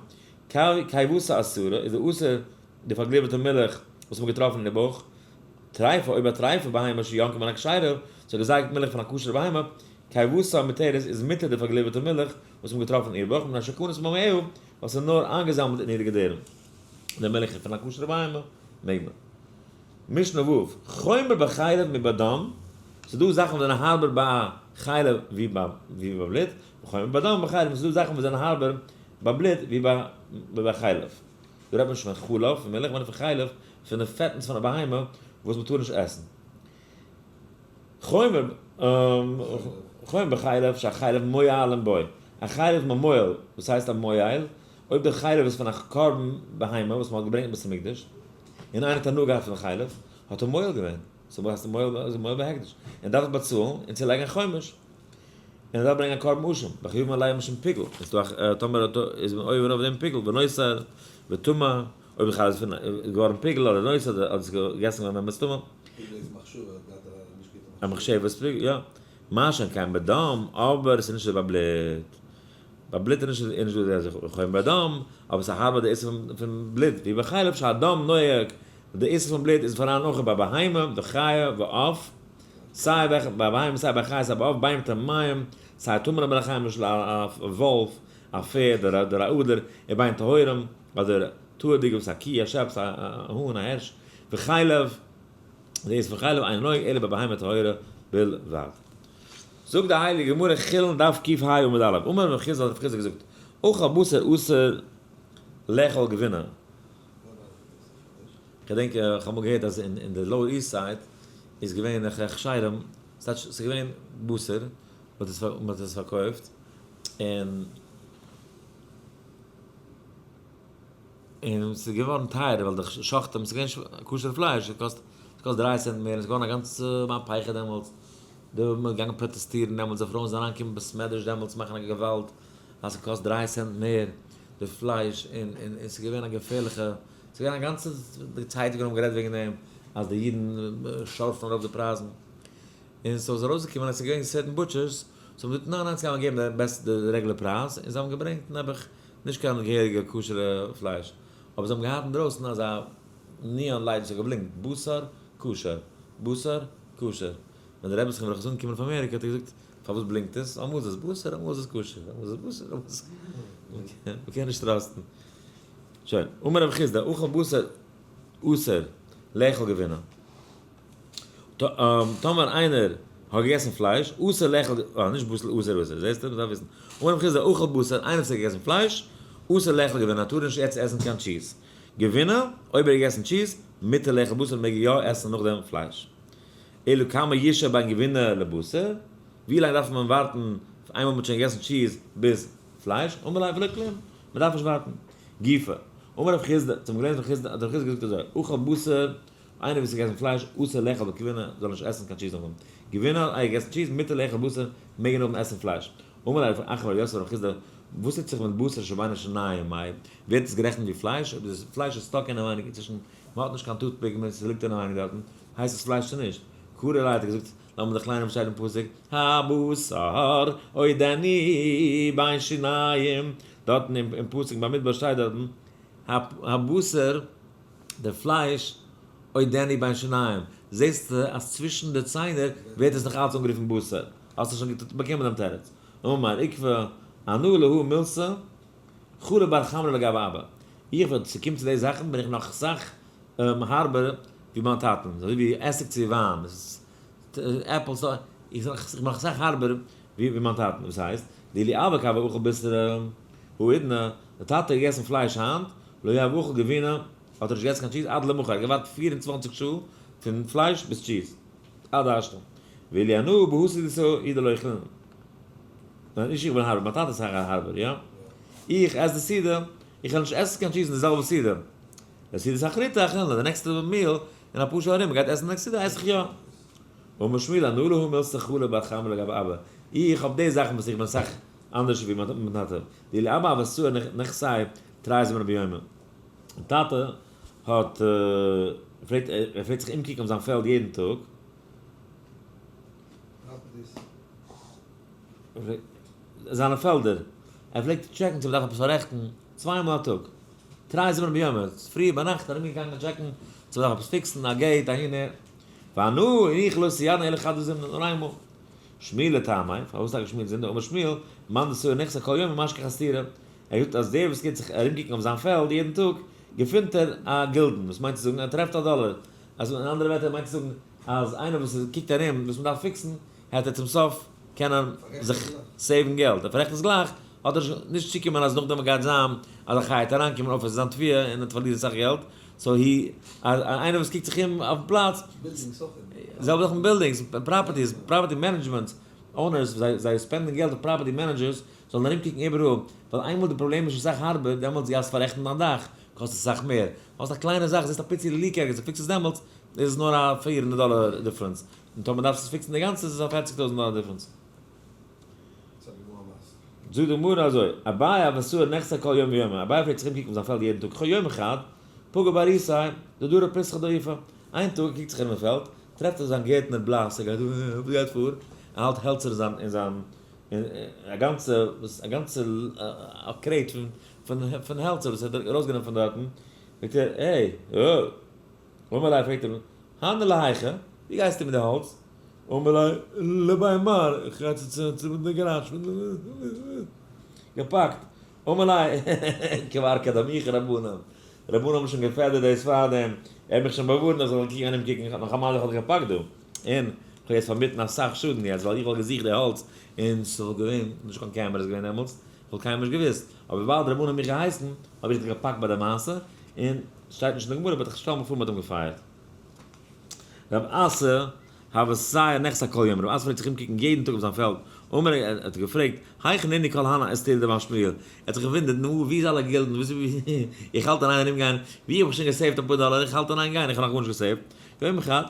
קיבתה אסורה, איז די אסור די פארגליווערטע מילך וואס מ'האט געטראפן אין די בויך. טריפה, אויב א טרייפע בהמה שינקה מן הכשרה, וואס האט געזייגט מילך פון א כשר'ע בהמה, קיבתה מותרת איז מותר די פארגליווערטע מילך וואס מ'האט געטראפן אין איר בויך, מפני שכנס במעיה, ווייל ס'איז נאר איינגעזאמלט אין אירע געדערים. די מילך איז פון א כשר'ע בהמה, מעג מען. משנה ו', חומר בחלב מבדם, ס'איז דא זאכן וואס זענען הארבער ביי א חלב ווי ביי בלוט, וחומר בדם בחלב, און ס'איז דא זאכן וואס זענען הארבער ביי בלוט ווי ביי חלב. דא רעדט מען נישט פון חלב, פון מילך, מ'רעדט פון חלב, פון די פעטנס פון א בהמה וואס מ'טאר נישט עסן. חומר חומר בחלב שהחלב מועלין בו, א חלב ממועל, וואס הייסט א מועל? אויב די חלב איז פון א קרבן בהמה וואס מען האט געברענגט אין בית המקדש, און איינער האט הנאה געהאט פון די חלב, האט ער מועל געווען, סאו וואס הייסט מועל? איז מועל בהקדש, און דארף עס באצאלן און צולייגן א חומש, און ער דארף ברענגען א קרבן אשם, וחייבין עליו משום פיגול, איז דא א טאמער האט איז מען עובר אויף דעם פיגול, ונותר וטמא, אויב די חלב איז פון איז געווארן פיגול אדער נותר אדער איז געגעסן געווארן ווען מסתמא.
פיגול איז מחשבה, האט געהאט א נישט גוטע
א מחשבה איז פיגול, יא. מה שאין כן בדם, אבער עס איז נישט אזוי ביי בלוט. ביי בלוט איז נישט איז נישט דא די חומר בדם, אבער עס איז הארבער די איסור פון בלוט, ווי בחלב שהדם נוהג, די איסור פון בלוט איז פארהאן אויך ביי בהמה וחיה ועוף, סיי ביי בהמה סיי ביי חיה סיי ביי עוף, בין טמאים, סיי טמא'נע בעלי חיים למשל א וואלף, א פערד אדער א אדלער, ובין טהורים, אדער טהור'דיגע וואס א קי, א שעפס, א האן, א הערש, וחלב, די איסור פון חלב אינו נוהג אלא בבהמה טהורה בלבד. זאגט די הייליגע גמרא חולין דף קה עמוד א', אמר רב חסדא האט רב חסדא געזאגט, אכל בשר אסור לאכול גבינה. כ'געדענק איך האב אמאל געהערט אז אין די Lower East Side איז געווען הכשרים, ס'טייטש ס'איז געווען בשר, מ'האט עס פארקויפט, און און ס'איז געווארן טייערער ווייל די שוחטים, ס'איז געווען כשר פלייש, ס'קאסט 3 סענט מער, און ס'איז געווארן א גאנצע מהפכה דעמאלטס, די מ'איז געגאנגען פראטעסטירן דעמאלטס, די פרויען זענען אריינגעקומען בית מדרש דעמאלטס מאכן א געוואלד אז ס'קאסט 3 סענט מער די פלייש, און און און ס'איז געווען א געפערליכע, ס'איז געווען א גאנצע, די צייטונגען האבן גערעדט וועגן דעם אז די אידן שארפן ארויף די פרייזן, און ס'איז ארויסגעקומען אז ס'איז געווען certain butchers וואס האבן געזאגט ניין ניין ס'גייט מען געבן די בעסטע די רעגולער פרייז, און זיי האבן געברענגט נעבעך נישט קיין געהעריגע כשר'ע פלייש, אבער זיי האבן געהאט אינדרויסן אזא neon light וואס האט געבלינקט בשר כשר, בשר כשר. ווען דער רבי זכרונו לברכה איז אנגעקומען אויף אמעריקע האט ער געזאגט, פארוואס בלינקט עס? אמאל איז עס בשר, אמאל איז עס כשר, אמאל איז עס בשר, אמאל איז עס כשר. מ'קען נישט trust ן. שוין, אמר רב חסדא, אכל בשר אסור לאכול גבינה. טאמער איינער האט געגעסן פלייש, אסור לאכול, אה, נישט בשר אסור אסור, זעסטו? מ'דארף וויסן. אמר רב חסדא, אכל בשר, איינער וואס האט געגעסן פלייש, אסור לאכול גבינה, טאר נישט יעצט עסן קיין טשיז. גבינה, אויב ער האט געגעסן cheese, מותר לאכול בשר מעג ער יא עסן נאכדעם פלייש. אלא כמה ישהא בין גבינה לבשר, ווי לאנג דארף מען ווארטן איינמאל מ'האט שוין געגעסן cheese ביז פלייש, אמר ליה ולא כלום, מ'דארף נישט ווארטן. גופא, אמר רב חסדא, צום געלערנט רב חסדא, האט רב חסדא געזאגט אזוי, אכל בשר, איינער וואס האט געגעסן פלייש, אסור לאכול בגבינה, זאל נישט עסן קיין cheese נאכדעם. גבינה, איינער האט געגעסן cheese, מותר לאכול בשר, מעג ער נאכדעם עסן פלייש. אמר ליה רב אחא בר יוסף רב חסדא, וואס טוט זיך מיט בשר שבין השיניים מאי, ווערט עס גערעכנט ווי פלייש? אויב די פלייש איז stuck אינעווייניג צווישן, מען האט נישט קיין toothpick מען ס'ליגט אינעווייניג דארטן, הייסט עס פלייש צו נישט? קרי ליה האט ער געזאגט, לאמיר דיך ליינען וואס שטייט אין פסוק, הבשר עודנו בין שיניים, דארטן אין פסוק במדבר שטייט דארטן, הבשר, די פלייש, עודנו בין שיניים, זעסטו אז צווישן די ציינער ווערט עס נאך אלץ אנגערופן בשר, האסטו שוין באקומען דעם תירוץ. אמר עוקבא, אנא להא מילתא, חלא בר חמרא לגבי אבא. איך ווען ס'קומט צו די זאכן בין איך נאך סאך הארבער ווי מיין טאטן, אזוי ווי עסיג צו וויין, apples, איך בין נאך סאך הארבער ווי מיין טאטן, וואס הייסט? דאילו אבא כי הוה אכיל בישרא האידנא, די טאטע האט געגעסן פלייש היינט, לא הוה אכיל גבינא, האט ער נישט געגעסן קיין cheese עד למחר, ער האט געווארט 24 שעה פון פלייש ביז cheese, עד השתא. ואילו אנא בהא סעודתא הוא דלא אכילנא. ניין, נישט איך בין הארבער, מיין טאטע איז הארבער, יא. איך עס די סעודה, איך וועל נישט עסן קיין cheese אין די זעלבע סעודה. די סעודת אחריתא אכילנא, די נעקסטע meal אין אפאר שעה ארום, מ'גייט עסן די נעקסטע סעודה, עס איך יא. אמר שמואל אנא להא מילתא חלא בר חמרא לגבי אבא, איך האב די זאכן וואס איך בין סאך אנדערש ווי מיין טאטע, דאילו אבא הוה סאי נכסיה תרי זימני ביומא. מיין טאטע האט פלעגט ער פלעגט זיך אומקוקן אויף זיין פעלד יעדן טאג. זיינע פעלדער, ער פלעגט טשעקן צו מ'דארף עפעס פאררעכטן צוויי מאל א טאג, תרי זימני ביומא, פרי ביינאכט ארומגעגאנגען טשעקן צו מ'דארף עפעס פיקסן, א gate אהין אהער, ואנא און איך לא סייענא אלא חדא זימנא, נאר איינמאל. שמואל לטעמיה, פארוואס טאקע שמואל זינד, אמר שמואל, מאן דסייע נכסיה כל יומא משכח אסתירא, ער זאגט אז דער וואס גייט זיך ארומקוקן אויף זיין פעלד יעדן טאג, געפינט ער א גילדן, וואס מיינט צו זאגן ער טרעפט א דאלער, אז אין אנדערע ווערטער מיינט צו זאגן אז איינער וואס קוקט ארום וואס מ'דארף פיקסן, העט ער צום סוף קענען זיך save ן געלט, ער פאררעכט עס גלייך, האט ער נישט צוקומען אז נאכדעם גייט זיין אז א חיה העט אריינקומען אויף עס זיין תביעה און ער פארלירט אסאך געלט, so הי אז איינער וואס קוקט זיך אום אויפן פלאץ, זעלבע זאך מיט buildings, properties, property management owners, זיי spend ען געלט אויף property managers זאלן ארומקוקן איבעראל, ווייל איינמאל די פראבלעם איז שוין סאך הארבער, דעמאלטס גייסטו פאררעכטן דיין דאך, קאסט עס סאך מער. האסט א קליינע זאך, זעסט א פיצי leak ערגעץ און fix עס דעמאלטס, איז עס נאר א 400 דאלער difference. און טאמער דארפסטו עס fix ן די גאנצע, איז עס א 40,000 דאלער difference. זאגט די גמרא אזוי, אביי הוה סאי נכסיה כל יומא ויומא, אביי פלעגט זיך אומקוקן אויף זיין פעלד יעדן טאג, יום אחד, פגע באריתיה, דדרך פסחא דעיפא, איין טאג ער קוקט זיך ארום אין פעלד, טרעפט ער זיין גערטנער בלאס, ער גייט, וואס גייט פאר? ער האלט העלצער אין זיין, אין זיין, א גאנצע, א גאנצע א crate פון פון העלצער וואס ער האט ארויסגענומען פון דארטן, זאגט ער, העי, אה! אמר ליה פרעגט ער אים, הני להיכא, ווי גייסטו מיט די האלץ? אמר ליה, לבי מר, איך גיי צו צו די גאראדזש, געפאקט, אמר ליה, כבר קדמוך רבנן, רבנן האבן שוין געפעדערט דאס פארדעם, ער האט מיך שוין באווארנט איך זאל גיין ארומקוקן, נאך א מזל איך האב געפאקט דא, און כ'האב יעצט פארמיטן אסאך שאדן יעצט, ווייל איך וואלט געזוכט די האלץ, און ס'וואלט געווען נישט קיין cameras געווען דעמאלטס, כ'וואלט קיינמאל נישט געוואוסט, אבער וויבאלד רבנן האבן מיך געהייסן, האב איך דיך געפאקט ביי די מעשה, און שטייט נישט אין די גמרא, but איך שטעל מיך פאר מ'האט אים געפייערט. רב אסי הוה סאי נכסיה כל יומא, רב אסי פלעגט זיך אומקוקן יעדן טאג אויף זיין פעלד, אמר ער האט געפרעגט, היכן נינהו כל הני אסתירא דבר שמואל, ער האט זיך געוואונדערט, נו, וואו איז אלע גילדן, וואס איך האלט אין איין ארום גיין, וואו האב איך שוין גע save ט אפאר דאלער, איך האלט אין איין גיין, איך האב נאך גארנישט גע save ט, יום אחד,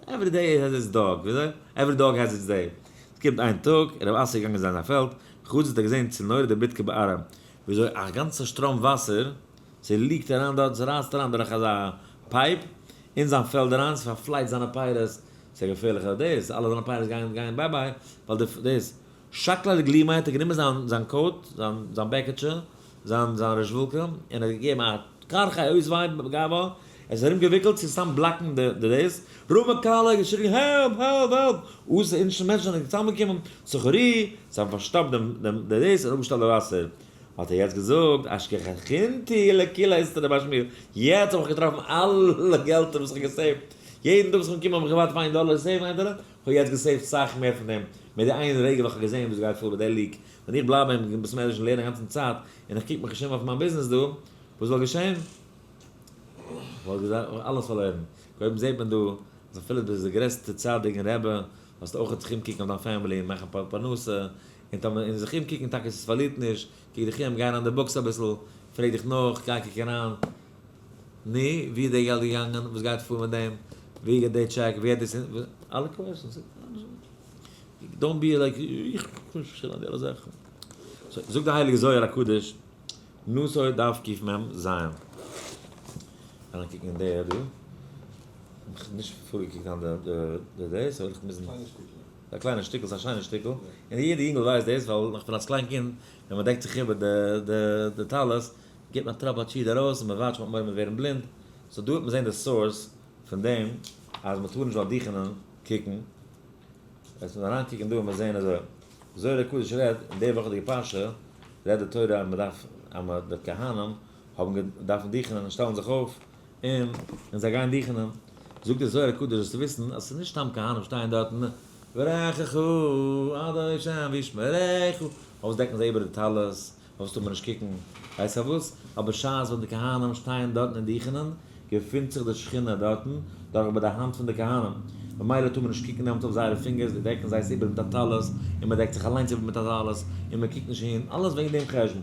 every day has its dog, וויאזוי? every dog has its day, עס קומט איין טאג, רב אסי איז געגאנגען זיין זיין פעלד, חזא האט ער געזען צינורא דבוטקא בארעא, וויאזוי א גאנצע שטראם וואסער, ס'ליעקט אריין דארט, ס'רייסט אריין דורך אזא pipe אין זיין פעלד אריין, ס'פארפלייצט זיינע פירות, ס'איז געפערליך אז דאס, אלע זיינע פירות גייען גייען bye bye, ווייל די דאס, שקליה לגלימיה האט ער גענומען זיין זיין coat, זיין זיין בעקעטשע, זיין זיין רעזשוואלקע, און ער האט געגעבן א כרכיה אותביה בגווה, ער איז ארום געוויקלט צו סתם בלאקן די די דאס, רמא קלא געשריגן help help help, אתו אינשי מענטשן זענען צוזאמגעקומען, סכרוה, זיי האבן פארשטאפט דעם דעם די דאס און אפגעשטעלט די וואסער. האט ער יעצט געזאגט, אשכחתינהו לכולהו אסתירא דבר שמואל, יעצט האב איך געטראפן אלע געלטער וואס איך האב גע save ט, יעדן טאג וואס איך בין געקומען האב איך געווארט פאר איין דאלער save ן איין דאלער, איך האב יעצט גע save ט סאך מער פון דעם, מיט די איין רגע ווען איך האב געזען וואס גייט פאר ביי די leak, ווען איך בלייב אין בית מדרש און לערן א גאנצן צייט, און איך קוק מיך נישט אום אויף מיין ביזנעס דא, וואס זאל געשען? כ'וואלט געזאגט אלעס פארלוירן. קודם זעט מען דא אז אפילו דו ביסט די גרעסטע צדיק און רבי, זאלסטו אויך זיך אומקוקן אויף דיין family און מאכן פרנסה, און טאמער און זיך אומקוקן טאקע עס פארלירט נישט, קוק דיך אום, גיי אריין די books אביסל, פרעג דיך נאך, גיי קוק אריין, נו, ווי איז די געלט געגאנגען, וואס גייט פאר מיט דעם, ווי גייט די טשעק, ווי האט דאס, אלע questions, don't be like, איך קען נישט פארשטיין די אלע זאכן. זאגט די הייליגע זוהר הקדוש, נשא דף קמ ז. אריינקוקן אין די דא. איך האב נישט פארגעקוקט היינט די דאס, אבער איך מוז. א קליינע שטיקל, ס'איז א שיינע שטיקל. און יעדע יונגל ווייסט דאס, ווייל נאך פון אלס קליין קינד, ווען מ'דעקט זיך איבער די טלית, גיבט מען א טראפ א טשיד ארויס און מ'וואטשט מ'האט מורא מ'וועט ווערן בלינד. so דא וועט מען זען די source פון דעם אז מ'טאר נישט ביי דוכענען קוקן. וועט מען אריינקוקן דא און מיר זען אזוי. זוהר הקדוש רעדט אין די וואכעדיגע פרשה, רעדט די תורה אז מ'דארף אז מ'האט די כהנים האבן דארפן דוכענען און שטעלן זיך אויף און און זיי גייען דוכענען. זאגט דער זוהר הקדוש זאלסטו וויסן אז ס'איז נישט סתם כהנים שטייען דארטן יברכך ה' וישמרך, פארוואס דעקן זיי איבער די טלית? פארוואס טאר מען נישט קוקן? ווייסט פארוואס? ווייל בשעת ווען די כהנים שטייען דארטן און דוכענען, געפינט זיך די שכינה דארטן, דורך ביי די האנט פון די כהנים. ממילא טאר מען נישט קוקן דעמאלטס אויף זייערע פינגערס, די דעקן זיי עס איבער מיט א טלית, און מען דעקט זיך אליינס איבער מיט א טלית, און מען קוקט נישט אהין, אלעס וועגן דעם חשבון.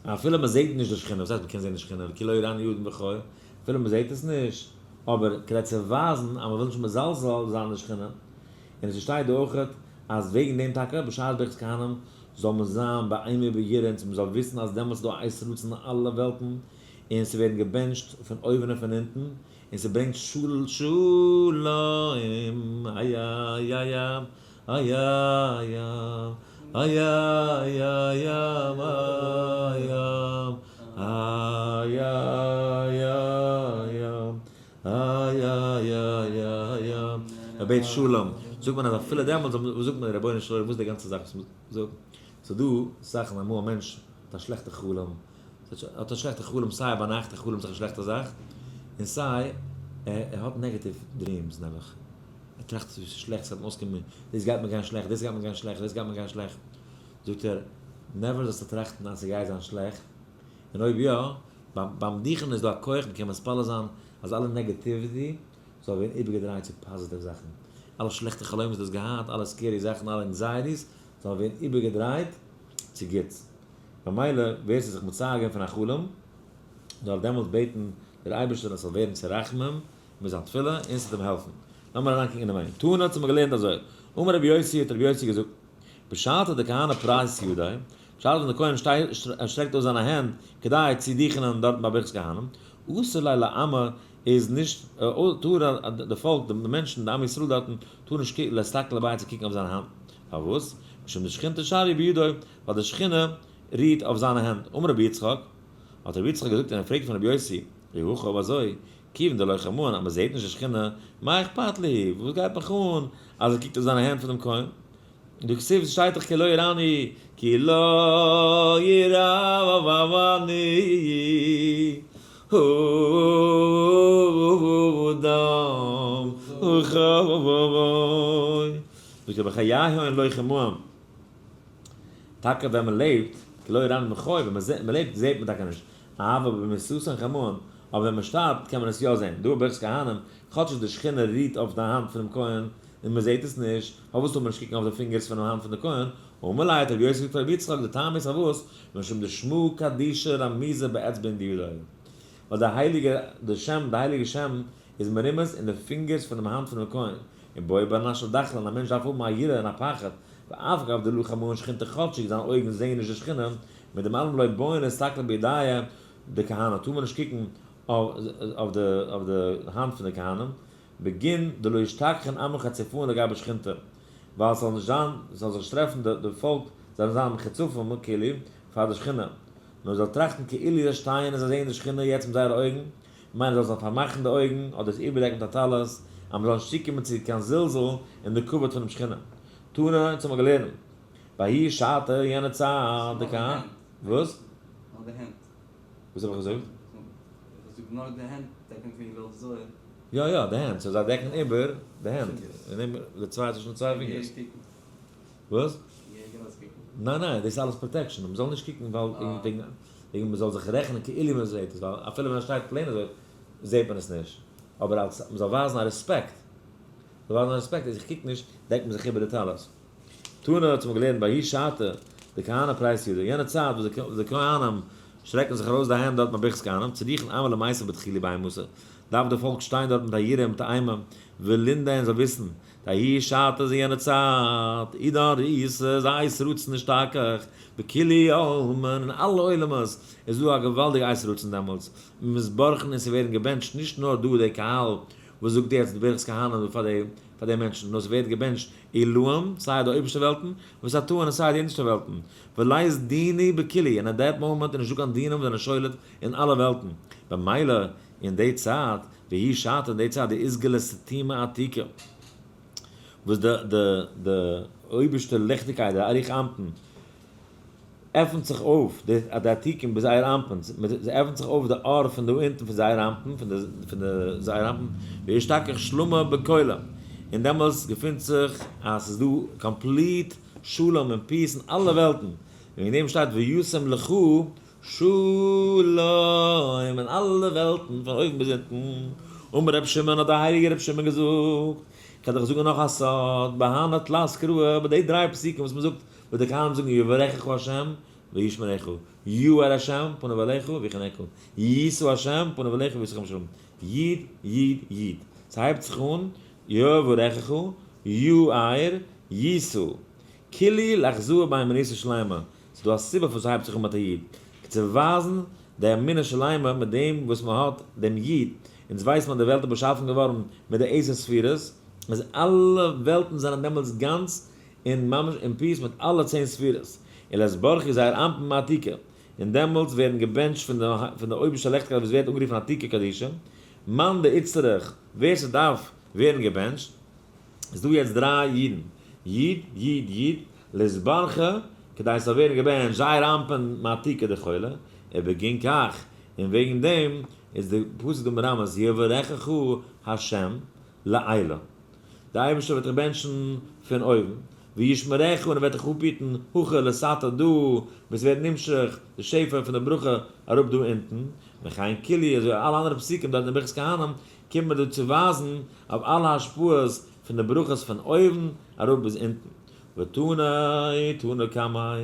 אפילו מען זעט נישט די שכינה, וואס הייסט מען קען זען די שכינה? כי לא יראני האדם וחי, אפילו מען זעט עס נישט, אבער כדי צו ווייזן אז מען וויל נישט מזלזל זיין אין די שכינה, און עס שטייט דא אויכעט אז וועגן דעם טאקע בשעת ברכת כהנים זאל מען זיין באימה וביראה און מען זאל וויסן אז דעמאלטס איז דא א עת רצון אין אלע וועלטן און ס'ווערן געבענטשט פון אויבן און פון אונטן און ס'ברענגט שלום איי איי איי איי איי איי איי איי איי איי איי איי איי איי איי מען בעט שלום, זאגט מען אז אפילו דעמאלטס וואס זאגט מען רבונו של עולם וואס איז די גאנצע זאך וואס מען זאגט, ס'איז דא זאכן אמאל א מענטש האט א שלעכטע חלום, האט א שלעכטע חלום סיי ביינאכט א חלום איז דאך א שלעכטע זאך, און סיי ער האט negative dreams נעבעך, ער טראכט ס'איז שלעכט ס'גייט מיר אויסקומען, דאס גייט מיר גיין שלעכט, דאס גייט מיר גיין שלעכט, דאס גייט מיר גיין שלעכט, זאגט ער never זאלסטו טראכטן אז ס'גייט זיין שלעכט, און אויב יא, ביים דוכן איז דא א כח מ'קען מתפלל זיין אז אלע negativity זאל ווערן איבערגעדרייט צו פאזיטיוו זאכן, אלע שלעכטע חלומות וואס דו האסט געהאט, אלע scary זאכן, אלע anxieties, זאלן ווערן איבערגעדרייט צו גוטס. ממילא ווער ס'איז זיך מצער געווען פון א חלום, דארף דעמאלטס בעטן דער אייבערשטער אז ס'זאל ווערן צו רחמים מיט זיין תפילה און ס'וועט אים העלפן. לאמיר אריינקוקן אין דעם ענין. תנא האט מען געלערנט אזוי, אמר רבי יוסי האט רבי יוסי געזאגט, בשעתא דכהנא פריס ידיה, בשעת ווען דער כהן שטרעקט אויס זיינע הענט כדי צו דוכענען דארטן ביי ברכת כהנים, אסור ליה לעמא איז נישט טאר די פאלק די מענטשן די עם ישראל דארטן טאר נישט להסתכל לבי צו קוקן אויף זיינע האנט, פארוואס? משום דשכינתא שריא בידו, ווייל די שכינה רוהט אויף זיינע הענט, אמר רבי יצחק, האט רבי יצחק געזאגט און ער פרעגט פון רבי יוסי, אי הכי אויב אזוי, כיוון דלא חמאן אז מען זעט נישט די שכינה, מאי אכפת לי, וואס גייט מיך אן אז ער קוקט אויף זיינע הענט פון דעם כהן? דכתיב ס'שטייט דאך כי לא יראני כי לא יראני האדם חי. זאגט ער בחיי הן לא חמאן, טאקע ווען מען לעבט, כי לא יראני מחי, ווען מען לעבט זעט מען טאקע נישט, אבל במיתתן חמאן, אבער ווען מען שטארבט קען מען עס יא זען, דא ביי ברכת כהנים, כאטש די שכינה רוהט אויף די האנט פונעם כהן און מען זעט עס נישט, פארוואס טאר מען נישט קוקן אויף די פינגערס פונעם האנט פון די כהן? אמר ליה האט רבי יוסי געזאגט פאר רבי יצחק, די טעם איז פארוואס, משום דשמא קדישא רמיזא באצבעין דידיה, ווייל די הייליגע די שם די הייליגע שם איז מרומז אין די פינגערס פונעם האנט פונעם כהן, און בעי בר נש לדחלן, א מענטש דארף האבן א יראה און א פחד, ואף על גב דלא חמאן שכינתא כאטשיג זיינע אויגן זעען נישט די שכינה, מיט דעם אלעם לא בעי להסתכל בידיה דכהנא טאר מען נישט קוקן אויף די האנט פון די כהנים, בגין דלא ישתכחן עמך חציפאין לגבי שכינתא, ווייל ס'זאל נישט זיין, ס'זאל זיך נישט טרעפן די פאלק זאלן זיין מחוצפים כאילו פאר די שכינה, נאר זאל טראכטן כאילו זיי שטייען און זיי זעען די שכינה יעצט מיט זייערע אויגן, ממילא זאל זיך פארמאכן די אויגן אדער עס איבערדעקן מיט א טלית, אז מ'זאל נישט צוקומען צו קיין זלזול אין די כבוד פונעם שכינה. תנא, אונז האבן געלערנט, בההיא שעתא, יענע צייט, די כהנ. וואס?
נאר די הענט.
וואס האב איך געזאגט?
איך האב געזאגט נאר די הענט דעקן פון וועלט זוהר.
יא יא, די הענט, so זיי דעקן איבער די הענט, און נעם די צוויי צווישן די צוויי פינגערס. וואס? ניין ניין, דאס איז אלעס protection, מ'זאל נישט קוקן ווייל וועגן. וועגן מען זאל זיך רעכענען כאילו מען זעט עס, ווייל אפילו ווען עס שטייט plain אזוי זעט מען עס נישט, אבער אלס מען זאל ווייזן א רעספעקט, זאל ווייזן א רעספעקט אז איך קוק נישט, דעקט מען זיך איבער די טלית. תנא האט מען געלערנט בההיא שעתא דכהני פרייסי ידא, יענע צייט וואס די כהנים שטרעקן זיך ארויס די הענט דארט ביי ברכת כהנים, צריכין עמא למיתב בדחילו ובאימתא, דארף די פאלק שטיין דארט מיט א יראה און מיט א אימה, ולינדע און זאל וויסן, דההיא שעתא איז אין יענע צייט, עידן רעותא איז א עת רצון אשתכח בכולהו עלמין, אין אלע עולמות איז דא א געוואלדיגע עת רצון דעמאלטס, ומתברכין און ס'ווערן געבענטשט נישט נאר דא די קהל וואס זאגט יעצט די ברכת כהנים פאר די פאר די מענטשן, נאר ס'ווערט געבענטשט עילאים, סיי די אויבערשטע וועלטן, ותתאין און סיי די אונטערשטע וועלטן, ולית דינא בכולהו, און at that moment איז נישטא קיין דינים וואס זענען שולט אין אלע וועלטן, במילא אין די צייט, והיא שעתא אין די צייט דאתגלי סתימא עתיקא, וואס די די די אויבערשטע ליכטיגקייט די אריך אנפין עפנט זיך אויף די די עתיקים בזעיר אנפין, עפנט זיך אויף די אור פון דא אונטן פון זעיר אנפין פון די פון די זעיר אנפין, ואשתכח שלמא בכולא, און דעמאלס געפינט זיך אז ס'איז דא complete שלום און peace אין אלע וועלטן, און וועגן דעם שטייט וישם לך שלום אין אלע וועלטן פון אויבן ביז אונטן. אמר רבי שמעון האט דער הייליגער רבי שמעון געזאגט, איך וועל דיך זאגן נאך א סוד, בהני תלת קראי, ביי די דריי פסוקים וואס מען זאגט, וואס די כהנים זאגן יברכך ה' וישמרך, יאר ה' פניו אליך ויחנך, ישא ה' פניו אליך וישכם שלום, יוד יוד יוד, ס'הייבט זיך אן יברכך, יאר, ישא, כולהו לאחזוה בי אמונתא שלימה, ס'איז דא א סיבה פארוואס ס'הייבט זיך אן מיט א יוד, צו ווייזן די אמונה שלימה מיט דעם וואס מען האט דעם יוד, אונז ווייסט מען אז די וועלט איז באשאפן געווארן מיט די עשר ספירות, אז אלע וועלטן זענען דעמאלטס גאנץ און ממש אין peace מיט אלע 10 ספירות, ולאתברכי זעיר אנפין מעתיקא, און דעמאלטס ווערן געבענטשט פון די אויבערשטע לעכטיגקייט וואס ווערט אנגערופן עתיקא קדישא, מאן דאיצטריך, ווער ס'דארף ווערן געבענטשט, איז דא יעצט דריי אידן, יוד, יוד, יוד, לאתברכי, כדי ס'זאל ווערן געבענטשט זעיר אנפין מעתיקא דכולא, ובגין כך, און וועגן דעם איז די פסוק דא מרמז יברכך ה' לעילא, די אייבערשטער וועט דיך בענטשן פון אויבן, וישמרך און ער וועט דיך אפהיטן הכא לתתא דא, ביז ס'ווערט נמשך די שפע פון די ברכה אראפ דא אונטן, וכן כולהו אזוי אלע אנדערע פסוקים דארט אין ברכת כהנים קומט מען דא צו ווייזן אויף אלע השפעות פון די ברכות פון אויבן אראפ ביז אונטן. ותנא תנא קמיה,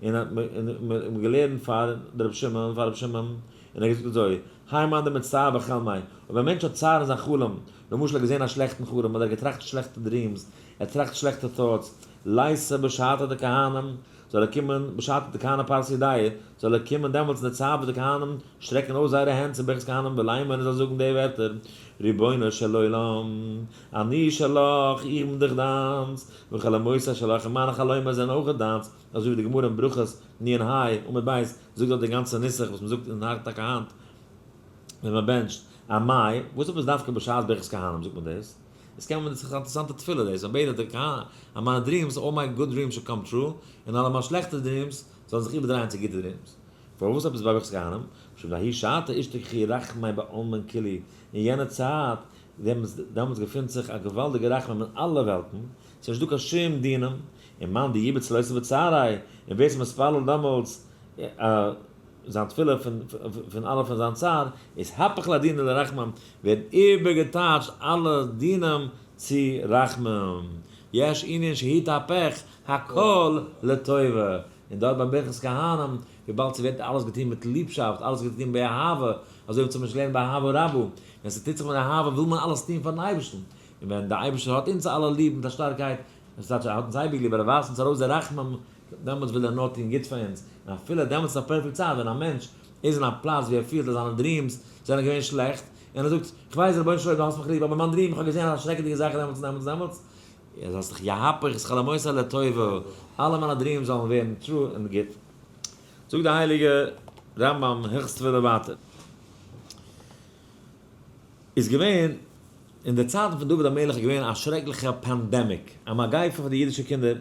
און האט מען געלערנט פאר רבי שמעון פאר רבי שמעון, און ער האט געזאגט אזוי, האי מאן דמצטער בחלמיה, אויב א מענטש האט צער אין זיין חלום, למשל ער האט געזען א שלעכטן חלום, אדער ער האט געטראכט שלעכטע dreams, ער טראכט שלעכטע thoughts, ליתא בשעתא דכהנים, זאל ער קומען, בשעתא דכהני פרסי ידייהו, זאל ער קומען דעמאלטס אין די צייט וואס די כהנים שטרעקן אויס זייערע הענט צום ברכת כהנים ולימא און ער זאל זאגן די ווערטער, רבונו של עולם, אני שלך, איך בין דאך דיינס, וחלומותי שלך, און מיינע חלומות זענען אויך דיינס, אזוי ווי די גמרא אין ברכות נ ה עמוד ב' זאגט דארט די גאנצע נוסח וואס מען זאגט אין הארט טאקע היינט ווען מען בענטשט, אמאי, וואס עפעס דווקא בשעת ברכת כהנים זאגט מען דאס? עס קען מען, ס'איז א אינטערעסאנטע תפילה דאס, מען בעט אז די כהנים, אז מיינע dreams, all my good dreams should come true, און אלע מיינע שלעכטע dreams זאלן זיך איבערדרייען צו גוטע dreams. פארוואס עפעס ביי ברכת כהנים? משום דההיא שעתא אשתכחו רחמי בעלמין כולהו, אין יענע צייט דעמאלטס געפינט זיך א געוואלדיגע רחמים אין אלע וועלטן, ס'איז נישטא קיין שום דינים, און מאן דיעבד צלותיה בצעריה, און ווער ס'איז מתפלל דעמאלטס זיין תפילה פון אלע פון זיין צער, אתהפך ליה דינא לרחמים, ווערן איבערגעטייטשט אלע דינים צו רחמים, יש ענין שיתהפך הכל לטובה, און דארט ביי ברכת כהנים, וויבאלד ס'ווערט אלעס געטון מיט ליבשאפט, אלעס געטון באהבה, אזוי ווי צום משל לערנט באהבה רבה, ווען ס'טוט זיך מיט אהבה וויל מען אלעס טון פארן אייבערשטן, און ווען דער אייבערשטער האט אונז אלע ליב מיט א שטארקייט, דאס טייטש ער האט אונז אייביג ליב, אבער ער ווייזט אונז ארויס די רחמים, דעמאלטס וויל ער נאר טון גוטס פאר אונז, און אפילו דעמאלטס איז א perfect צייט ווען א מענטש איז אין א פלאץ ווי ער פילט אז זיינע dreams זענען געווען שלעכט, און ער זאגט, כ'ווייס רבונו של עולם דו האסט מיך ליב, אבער מיין dream, איך האב געזען אזא שרעקעדיגע זאך דעמאלטס און דעמאלטס און דעמאלטס, ער זאל זיך יהפך את חלומותי לטובה, אלע מיינע dreams זאלן ווערן true און גוט. זאגט די הייליגע רמב ם הלכות תפילה ווייטער. איז געווען, אין די צייטן פון דוד המלך איז געווען א שרעקליכע pandemic, א מגיפה פאר די אידישע קינדער,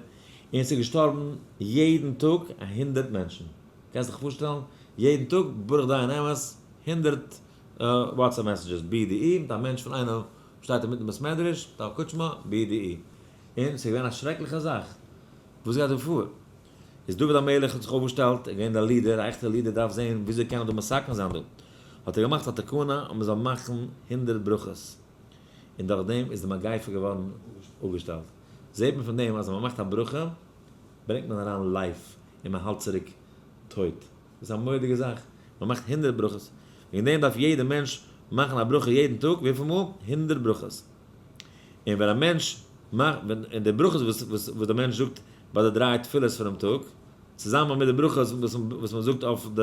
און עס איז געשטארבן יעדן טאג א הונדערט מענטשן. קענסט דיך פארשטעלן? יעדן טאג, ברוך דיין אמת, הונדערט WhatsApp messages, BDE, מיט א מענטש פון איינער שטייט אינמיטן בית מדרש, מיט א קוטשמע, BDE. און ס'איז געווען א שרעקליכע זאך. וואס גייט דא פאר? איז דוד המלך האט זיך אויפגעשטעלט, ער איז געווען דער leader, א עכטער leader דארף זען וויאזוי קען ער דא מתקן זיין דא. האט ער געמאכט א תקנה אז מען זאל מאכן 100 ברכות, און דורך דעם איז די מגיפה געווארן אפגעשטעלט. זעט מען פון דעם אז ווען מען מאכט א ברכה ברענגט מען אריין life און מען האלט צוריק טויט. דאס איז א מורא'דיגע זאך, מען מאכט 100 ברכות. וועגן דעם דארף יעדער מענטש מאכן א ברכה יעדן טאג, וויפיל מאל? 100 ברכות. און ווען א מענטש מאכט, ווען און די ברכות וואס דער מענטש זאגט ביי די דריי תפילות פונעם טאג, צוזאמען מיט די ברכות וואס מען זאגט אויף די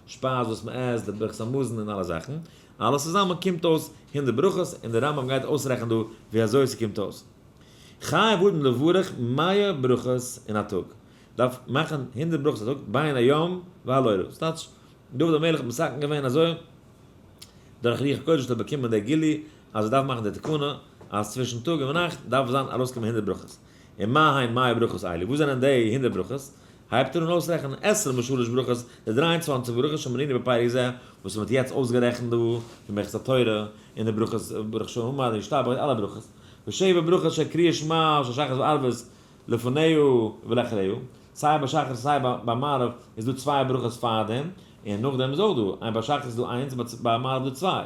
שפייז וואס מען עסט, די ברכת המזון און אלע זאכן, אלעס צוזאמען קומט אויס 100 ברכות, און דער רמב ם גייט אויסרעכענען דא ווי אזוי ס'קומט אויס. חייב אדם לברך מאה ברכות אין א טאג, דארף מאכן 100 ברכות א טאג, בין היום והלילה. ס'טייטש, דוד המלך האט מתקן געווען אזוי, דורך רוח הקודש האט ער באקומען די גילוי אז ער דארף מאכן די תקנה אז צווישן טאג און נאכט דארף זיין ארויסקומען 100 ברכות. און מה הן מאה ברכות אלו? וואס זענען די 100 ברכות? הייבט ער אן אויסרעכענען עשרים ושלש ברכות, די 23 ברכות שמנינו בפרק זה, וואס מען האט יעצט אויסגערעכנט דא, פון ברכת התורה, און די ברכות ברוך שאמר, און ישתבח, אלע ברכות. ושבע ברכות של קריאת שמע של שחרית וערבית לפניו ולאחריו, סיי ביי שחרית סיי ביי מעריב איז דא צוויי ברכות פארדעם, און נאכדעם איז אויך דא, איין ביי שחרית איז דא איינס, ביי מעריב איז דא צוויי.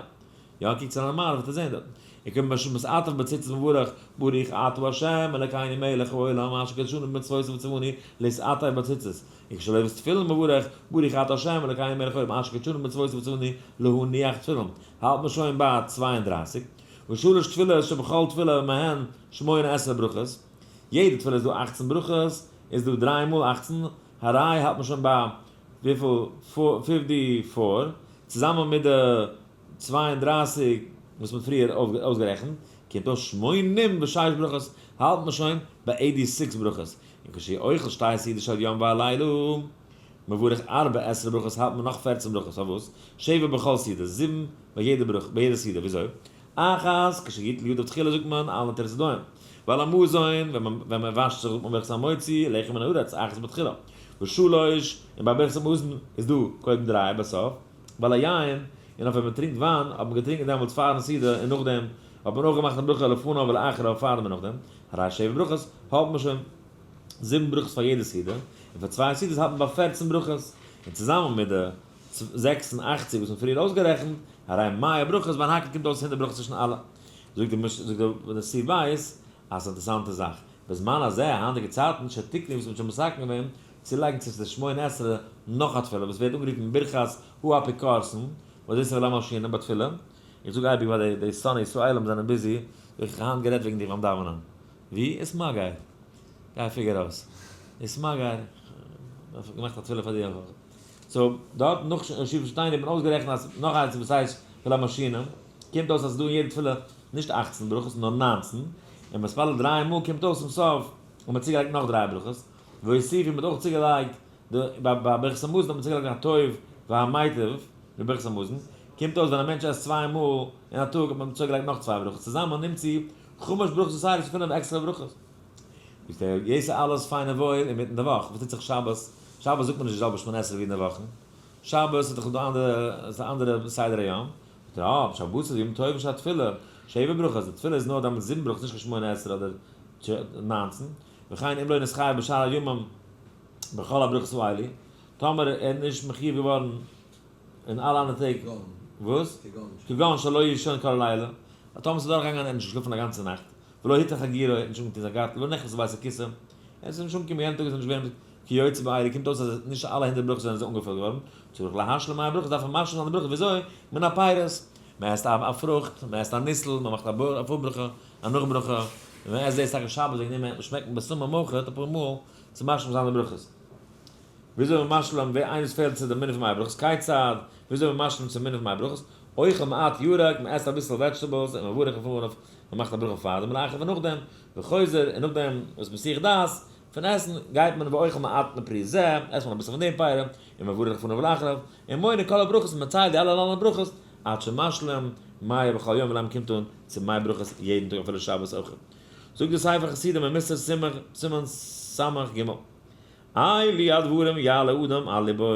יא, קוקטס אריין אין מעריב וועט איר זען דארטן. און קומט ביי שבת עטף בציצית מברך, ברוך אתה ה' אלקינו מלך העולם אשר קדשנו במצוותיו וציוונו להתעטף בציצית. און כשלובש תפילין מברך, ברוך אתה ה' אלקינו מלך העולם אשר קדשנו במצוותיו וציוונו להניח תפילין. האלט מען שוין ביי 32. ושלש תפילות שבכל תפילה מהן 18 ברכות. יעדע תפילה איז דא 18 ברכות, איז דא דריי מאל 18, הרי האלט מען שוין ביי וויפיל? 54, צוזאמען מיט די 32 וואס מ'האט פריער אויסגערעכנט, קומט אויס 86 ברכות, האלט מען שוין ביי 86 ברכות. און כשהוא אוכל שתי סעודות של יום והלילה, מברך 14 ברכות, האלט מען נאך 14 ברכות. פארוואס? שבע בכל סעודה, זיבן ביי יעדע ברכה, ביי יעדע סעודה. וויאזוי? אחת, כשיטול ידיו תחילה זאגט מען על נטילת ידיים. ועל המזון, ווען מען וואשט זיך זאגט מען ברכת המוציא, לחם מן הארץ, אחת בתחילה. ושלוש, און ביי ברכת המזון איז דא קודם דריי בסוף. ועל היין, און אויף ווען מען טרינקט וויין, האט מען געטרינקען דעמאלטס פארן סעודה, און נאכדעם האט מען אויך געמאכט א ברכה לפניו ולאחריו פארן און נאכדעם. הרי שבע ברכות, האט מען שוין זיבן ברכות פאר יעדע סעודה, און פאר צוויי סעודות האלט מען ביי 14 ברכות. און צוזאמען מיט די 86 וואס מען פריער אויסגערעכנט, הרי מאה ברכות, ביי הקהל קומט אויס 100 ברכות צווישן אלע. זאגט דער סעיף בית, אז אינטערעסאנטע זאך, בזמן הזה, היינטיגע צייטן, שתקנו וואס מ'האט שוין מתקן געווען, צו לייגן צו די 18 נאך א תפילה, וואס ווערט אנגערופן ברכת הוא אפיקורסן, וואס דאס איז ולמה מלשינן בתפילה. איך זאג אייביג ווייל די שונאי ישראלים זענען busy, איך האב היינט גערעדט וועגן דיך ביים דאווענען. ווי? איז מגער. גיי figure אויס. איז מגער. איך האב געמאכט א תפילה פאר דיר. so, דארט נאך שיף שטיין, איך בין אויסגערעכנט אז נאך איינס וואס הייסט ולמה מלשינן, קומט אויס אז דא אין יעדע תפילה נישט 18 ברכות, נאר 19. און מתפלל דריי מאל קומט אויס צום סוף, און מ'האט צוגעלייגט נאך דריי ברכות. והוסיף, און מ'האט אויך צוגעלייגט, די, ביי ברכת המזון האט מען צוגעלייגט הטוב והמיטיב, בברכת המזון. קומט אויס ווען א מענטש עסט צוויי מאל אין א טאג, האט מען צוגעלייגט נאך צוויי ברכות. צוזאמען נעמט צו חמש ברכות וואס הייסט פינף עקסטערע ברכות. איז דער יעס אלעס פיין און וואויל אינמיטן די וואך. וואס טוט זיך שבת? שבת זאגט מען נישט די זעלבע 18 ווי אין די וואכן. שבת איז דאך דא אנדערע, איז א אנדערע סדר היום. זאגט ער, אה, שבת איז יום טוב של תפילה, שבע ברכות, די תפילה איז נאר דאמאלס זיבן ברכות, נישט קיין 18 אדער 19. וכן אם לא נתחייב בשאר הימים בכל הברכות האלה, טאמער ער איז נישט מחויב געווארן אין אלע אנדערע טעג. וואס? כגון שלא ישן כל הלילה. טאמער ס'איז דורכגעגאנגען ער האט נישט געשלאפן א גאנצע נאכט. ולא הטה חגירו, ער האט נישט אנגעטון זיין גארטל, ולא נכנס לבית הכסא. ער איז נישט אנגעקומען יענעם טאג איז ער נישט געווען כיוצא באלה, קומט אויס אז נישט אלע 100 ברכות זענען זיי אנגעפילט געווארן. צריך להשלים מאה ברכות, דארף מען משלים זיין די ברכות. וויאזוי? מן הפירות. מען עסט א פרוכט, מען עסט א ניסל, מען מאכט א פארברכה, א נאכברכה. און מען עסט דאס טאקע שבת, וועגן דעם שמעקט מען בשמים אויך אפאר מאל צו משלים זיין די ברכות. וויאזוי מען משלים, ווער איינער פעלט צו די מנין פון מאה ברכות, כיצד, וויאזוי מען משלים צום מנין פון מאה ברכות, אוכל מעט ירק, מען עסט אביסל vegetables, און מברך לפניו, מען מאכט א ברכה פאר דעם, ולאחר און נאכדעם, וחוזר, און נאכדעם וואס מסיח דעת פון עסן, גייט מען ואוכל מעט מפרי זה, עסט מען אביסל פון דעם פרי, און מברך לפניו ולאחריו, און מונה כל הברכות, מען ציילט די אלע אלע ברכות, עד שמשלים מאה בכל יום, ווילאנג מען קומט אן צו מאה ברכות יעדן טאג אפילו שבת אויך. זאגט דער ספר חסידים אין מוסר סימן סמך ג', אלו הדברים יעלה אדם על לבו,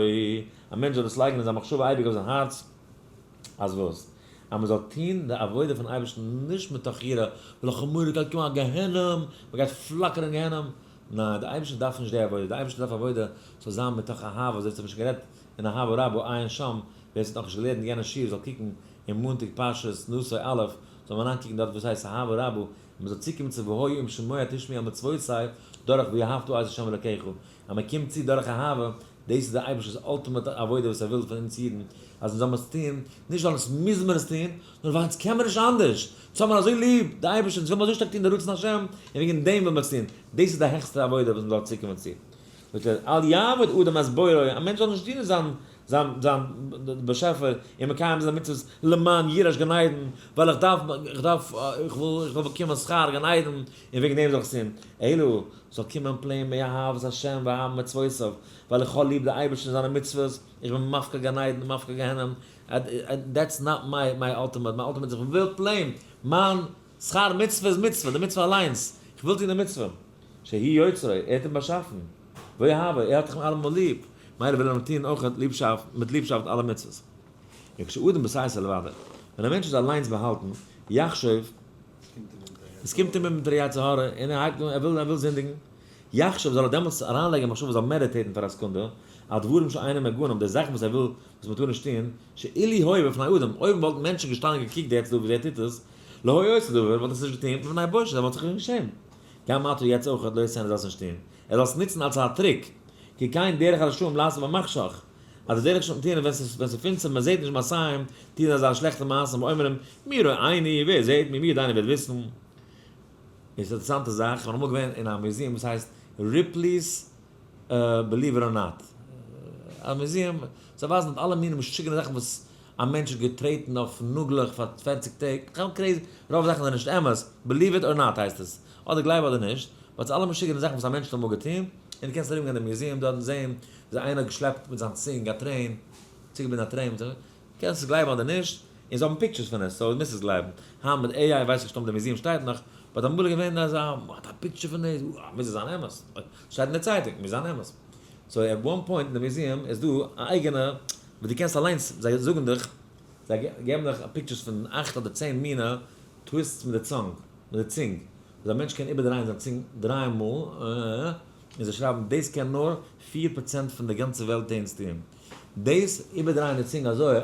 א מענטש זאל דאס לייגן אין זיין מחשבה אייביג אויף זיין הארץ, אז וואס? אז מען זאל טון די עבודה פון אייבערשטן נישט מתוך יראה, ווייל איך האב מורא גייט קומען א גיהנום, מען גייט פלאקערן אין גיהנום. ניין, דער אייבערשטער דארף נישט די עבודה, דער אייבערשטער דארף עבודה זאל זיין מתוך אהבה, אזוי האט מען שוין גערעדט אין אהבה רבה עיין שם, ווער עס האט נאכנישט געלערנט יענע שיעור זאל קוקן אין מאנטאג פרשת נשא א', זאל מען אריינקוקן דארט וואס הייסט אהבה רבה, און מען זאל צוקומען צו והיה אם שמוע תשמעו אל מצותי דורך ואהבת את ה' אלקיך, אז מען קומט צו דורך אהבה, דאס איז דער אייבערשטער'ס ultimate עבודה וואס ער וויל פון אונז אידן, אז אונז זאל מיר עס טון, נישט ווייל אונז מוז מיר עס טון, נאר ווייל אונז קען מיר נישט אנדערש, אונז האבן אזוי ליב די אייבערשטער, אונז וויל מיר אזוי שטארק טון די רצון השם, און וועגן דעם וויל מיר עס טון, דאס איז די העכסטע עבודה וואס מען דארף צוקומען צו. זאגט ער, אל יעבוד אדם את בוראו, א מענטש זאל נישט דינען זיין זיין זיין באשעפער און מקיים זיין מצוות למען יירש גן עדן, ווייל איך דארף איך דארף איך וויל איך וויל באקומען שכר גן עדן און וועגן דעם זאל איך עס טון, אלא זאל קומען plain מאהבת השם ואהבת מצוותיו, ווייל איך האב ליב די אייבערשטן און זיינע מצוות, איך בין מפקיר גן עדן און מפקיר גיהנום, that's not my my ultimate, מיין ultimate איז איך וויל plain מיין שכר מצוה איז מצוה, די מצוה אליינס, איך וויל טון די מצוה. שהוא יוצרו, ער האט אים באשאפן, ואוהבו, ער האט דיך אלעמאל ליב, מילא וויל ער אים טון אויך ליבשאפט, מיט ליבשאפט אלע מצוות. וכשאדם בסתר לבדו, ווען א מענטש איז אליינס באהאלטן, יחשוב, עס קומט אים אונטער יצר הרע, און ער הייבט אן, ער וויל, ער וויל זינדיגן, יחשוב, זאל ער דעמאלטס אריינלייגן אין מחשבה, זאל meditate ן פאר א סעקונדע, על דברים שאינם הגונים, די זאכן וואס ער וויל, וואס מען טאר נישט טון, שאילו היו בפני אדם, אויב וואלטן מענטשן געשטאנען און געקוקט יעצט דא ווי ער טוט עס, לא היה עושה דבר, וואלט ער עס נישט געטון, מפני בושה, ער וואלט זיך געשעמט. גם עתה יעצט אויך לא יעשה ער זאל עס נישט טון, ער זאל עס נוצן אלס א trick, כי כן דרך הרשעים לעשות במחשך, אז די דרך רשעים טוען ווען ס'איז פינסטער מען זעט נישט מעשיהם, טוען זיי זייערע שלעכטע מעשים ואומרים, מי רואני, ווער זעט מיר, מי ידעני וועט וויסן. איז אינטערעסאנטע זאך, איך בין אמאל געווען אין א museum וואס הייסט Ripley's Believe It or Not, א museum, זיי ווייזן דארט אלע מיני משוגענע זאכן וואס א מענטש האט געטרעטן אויף נאגלעך פאר 40 טעג, כ'האב crazy, רוב זאכן זענען נישט אמת, believe it or not הייסט עס, אדער גלייב אדער נישט, but ס'איז אלע משוגענע זאכן וואס א מענטש האט אמאל געטון, און דו קענסט ארום גיין די museum דארט און זען וויאזוי איינער האט געשלעפט מיט זיין צונג א train, צוגעבינדן א train מיט זיין, קענסט עס גלייבן אדער נישט, און זיי האבן pictures פון עס, so מוזט עס גלייבן, היינט מיט AI ווייס איך נישט אויב די museum שטייט נאך, but אמאל איז געווען אזא, מ'האט א picture פון דאס, וואו, מוז עס זיין אמת, שטייט אין די צייטונג, מוז זיין אמת. so at one point אין די museum איז דא א אייגענע וואס דו קענסט אליינס, זיי זאגן דיך, זיי געבן דיך pictures פון אכט אדער 10 מינע twists מיט די צאנג, מיט די צונג, וואס א מענטש קען איבערדרייען זיין צונג דריי מאל, און זיי שרייבן דאס קען נאר 4% פון די גאנצע וועלט טון טון. דאס איבערדרייען די צונג אזוי,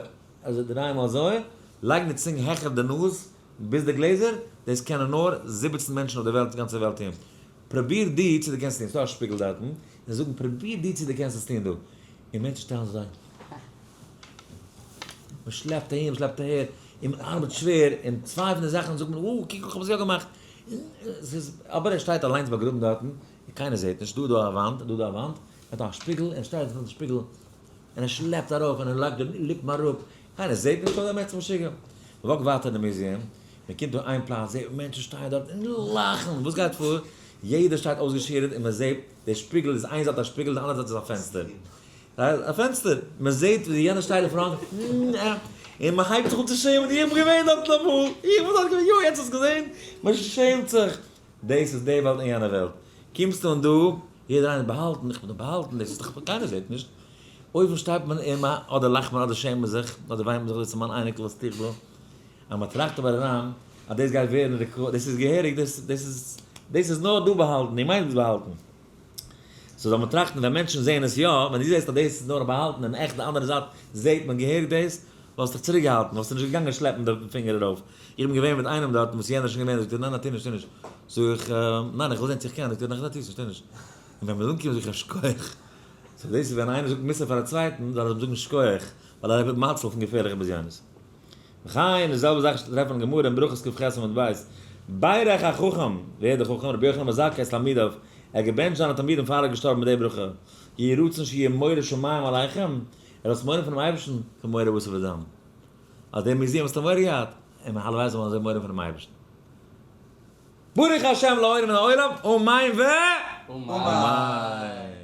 אזוי דריי מאל אזוי, לייגן די צונג העכער די נאז ביז די גלעזער, דאס קענען נאר 17 מענטשן אויף די וועלט, גאנצע וועלט טון. פרוביר דו צו דו קענסט טון, ס'דא א שפיגל דארטן, און זיי זאגן פרוביר דו צו דו קענסט עס טון דא. און מענטשן שטעלן זיך אזוי, מען שלעפט אהין, מען שלעפט אהער, און מען ארבעט שווער, און צוויי פון די זאכן זאגט מען, אה, קוק איך האב עס יא געמאכט. ס'איז, אבער ער שטייט אליינס באגראבן דארטן, און קיינער זעט נישט, דא דא א וואנט, דא דא א וואנט, ער האט א שפיגל, און ער שטייט פאר די שפיגל, און ער שלעפט ארויף, און ער לייגט די ליפן אראפ, קיינער זעט נישט, אזא מענטש איז משוגע. מען walk ט ווייטער אין די museum, מען קומט אן איין פלאץ, זעט מען מענטשן שטייען דארט און לאכן, וואס גייט פאר? יעדער שטייט אויסגעשירעט און מען זעט, דער שפיגל איז איין זייט א שפיגל, די אנדערע זייט איז א פענסטער. א פענסטער, מען זעט ווי יענער שטייט אין front, און מען הייבט זיך אן צו שעמען, איך בין געווען דארט אמאל, איך בין דארט געווען, יא יעצט האסט געזען? מען שעמט זיך, דאס איז די וועלט און יענע וועלט, קומסטו אן דא, יעדער איינער באהאלטן, איך בין דא באהאלטן, דאס איז דאך קיינער זעט נישט, אויבן שטייט מען און מען, אדער לאכט מען אדער שעמט מען זיך, אדער וויינט מען זיך, דאס איז מיין אייניקל וואס טו איך דא, אז מען טראכט אבער אריין אז דאס גייט ווערן record, דאס איז געהעריג, דאס איז, דאס איז נאר דא באהאלטן, איך מיין דאס באהאלטן. so זאל מען טראכטן ווען מענטשן זעען עס יא, ווען דו זעסט אז דאס איז נאר באהאלטן און עכט די אנדערע זייט זעט מען געהעריג דאס, וואלסט דיך צוריק געהאלטן, וואלסטו נישט געגאנגען שלעפן די פינגער ארויף. איך בין געווען מיט איינעם דארטן וואס יענער איז שוין געווען, זאגט ער ניין ניין טו נישט טו נישט. זאג איך ניין איך וויל זען צו איך קען, זאגט ער ניין ניין טו נישט טו נישט. און ווען מ'איז אנגעקומען זאג איך אים שכוח. so דאס איז ווען איינער זאגט מוסר פאר א צווייטן זאל ער אים זאגן שכוח, ווייל ער איז מציל פון געפערליכע בזיונות. וכן, די זעלבע זאך טרעפט מען אין גמרא אין ברכות קכ ח עמוד ב', ברך החכם, ווער איז דער חכם? רבי יוחנן בן זכאי את תלמידיו, ער האט געבענטשט זיינע תלמידים פאר ער איז געשטארבן מיט די ברכה, יהי רצון שיהיה מורא שמים עליכם, ער האט מורא פונעם אייבערשטן, כמורא בשר ודם. אז דער museum האסטו מורא געהאט, און הלוואי זאל מען אזוי מורא פונעם אייבערשטן. ברוך השם לעולם מן העולם, אמן ו.
אמן.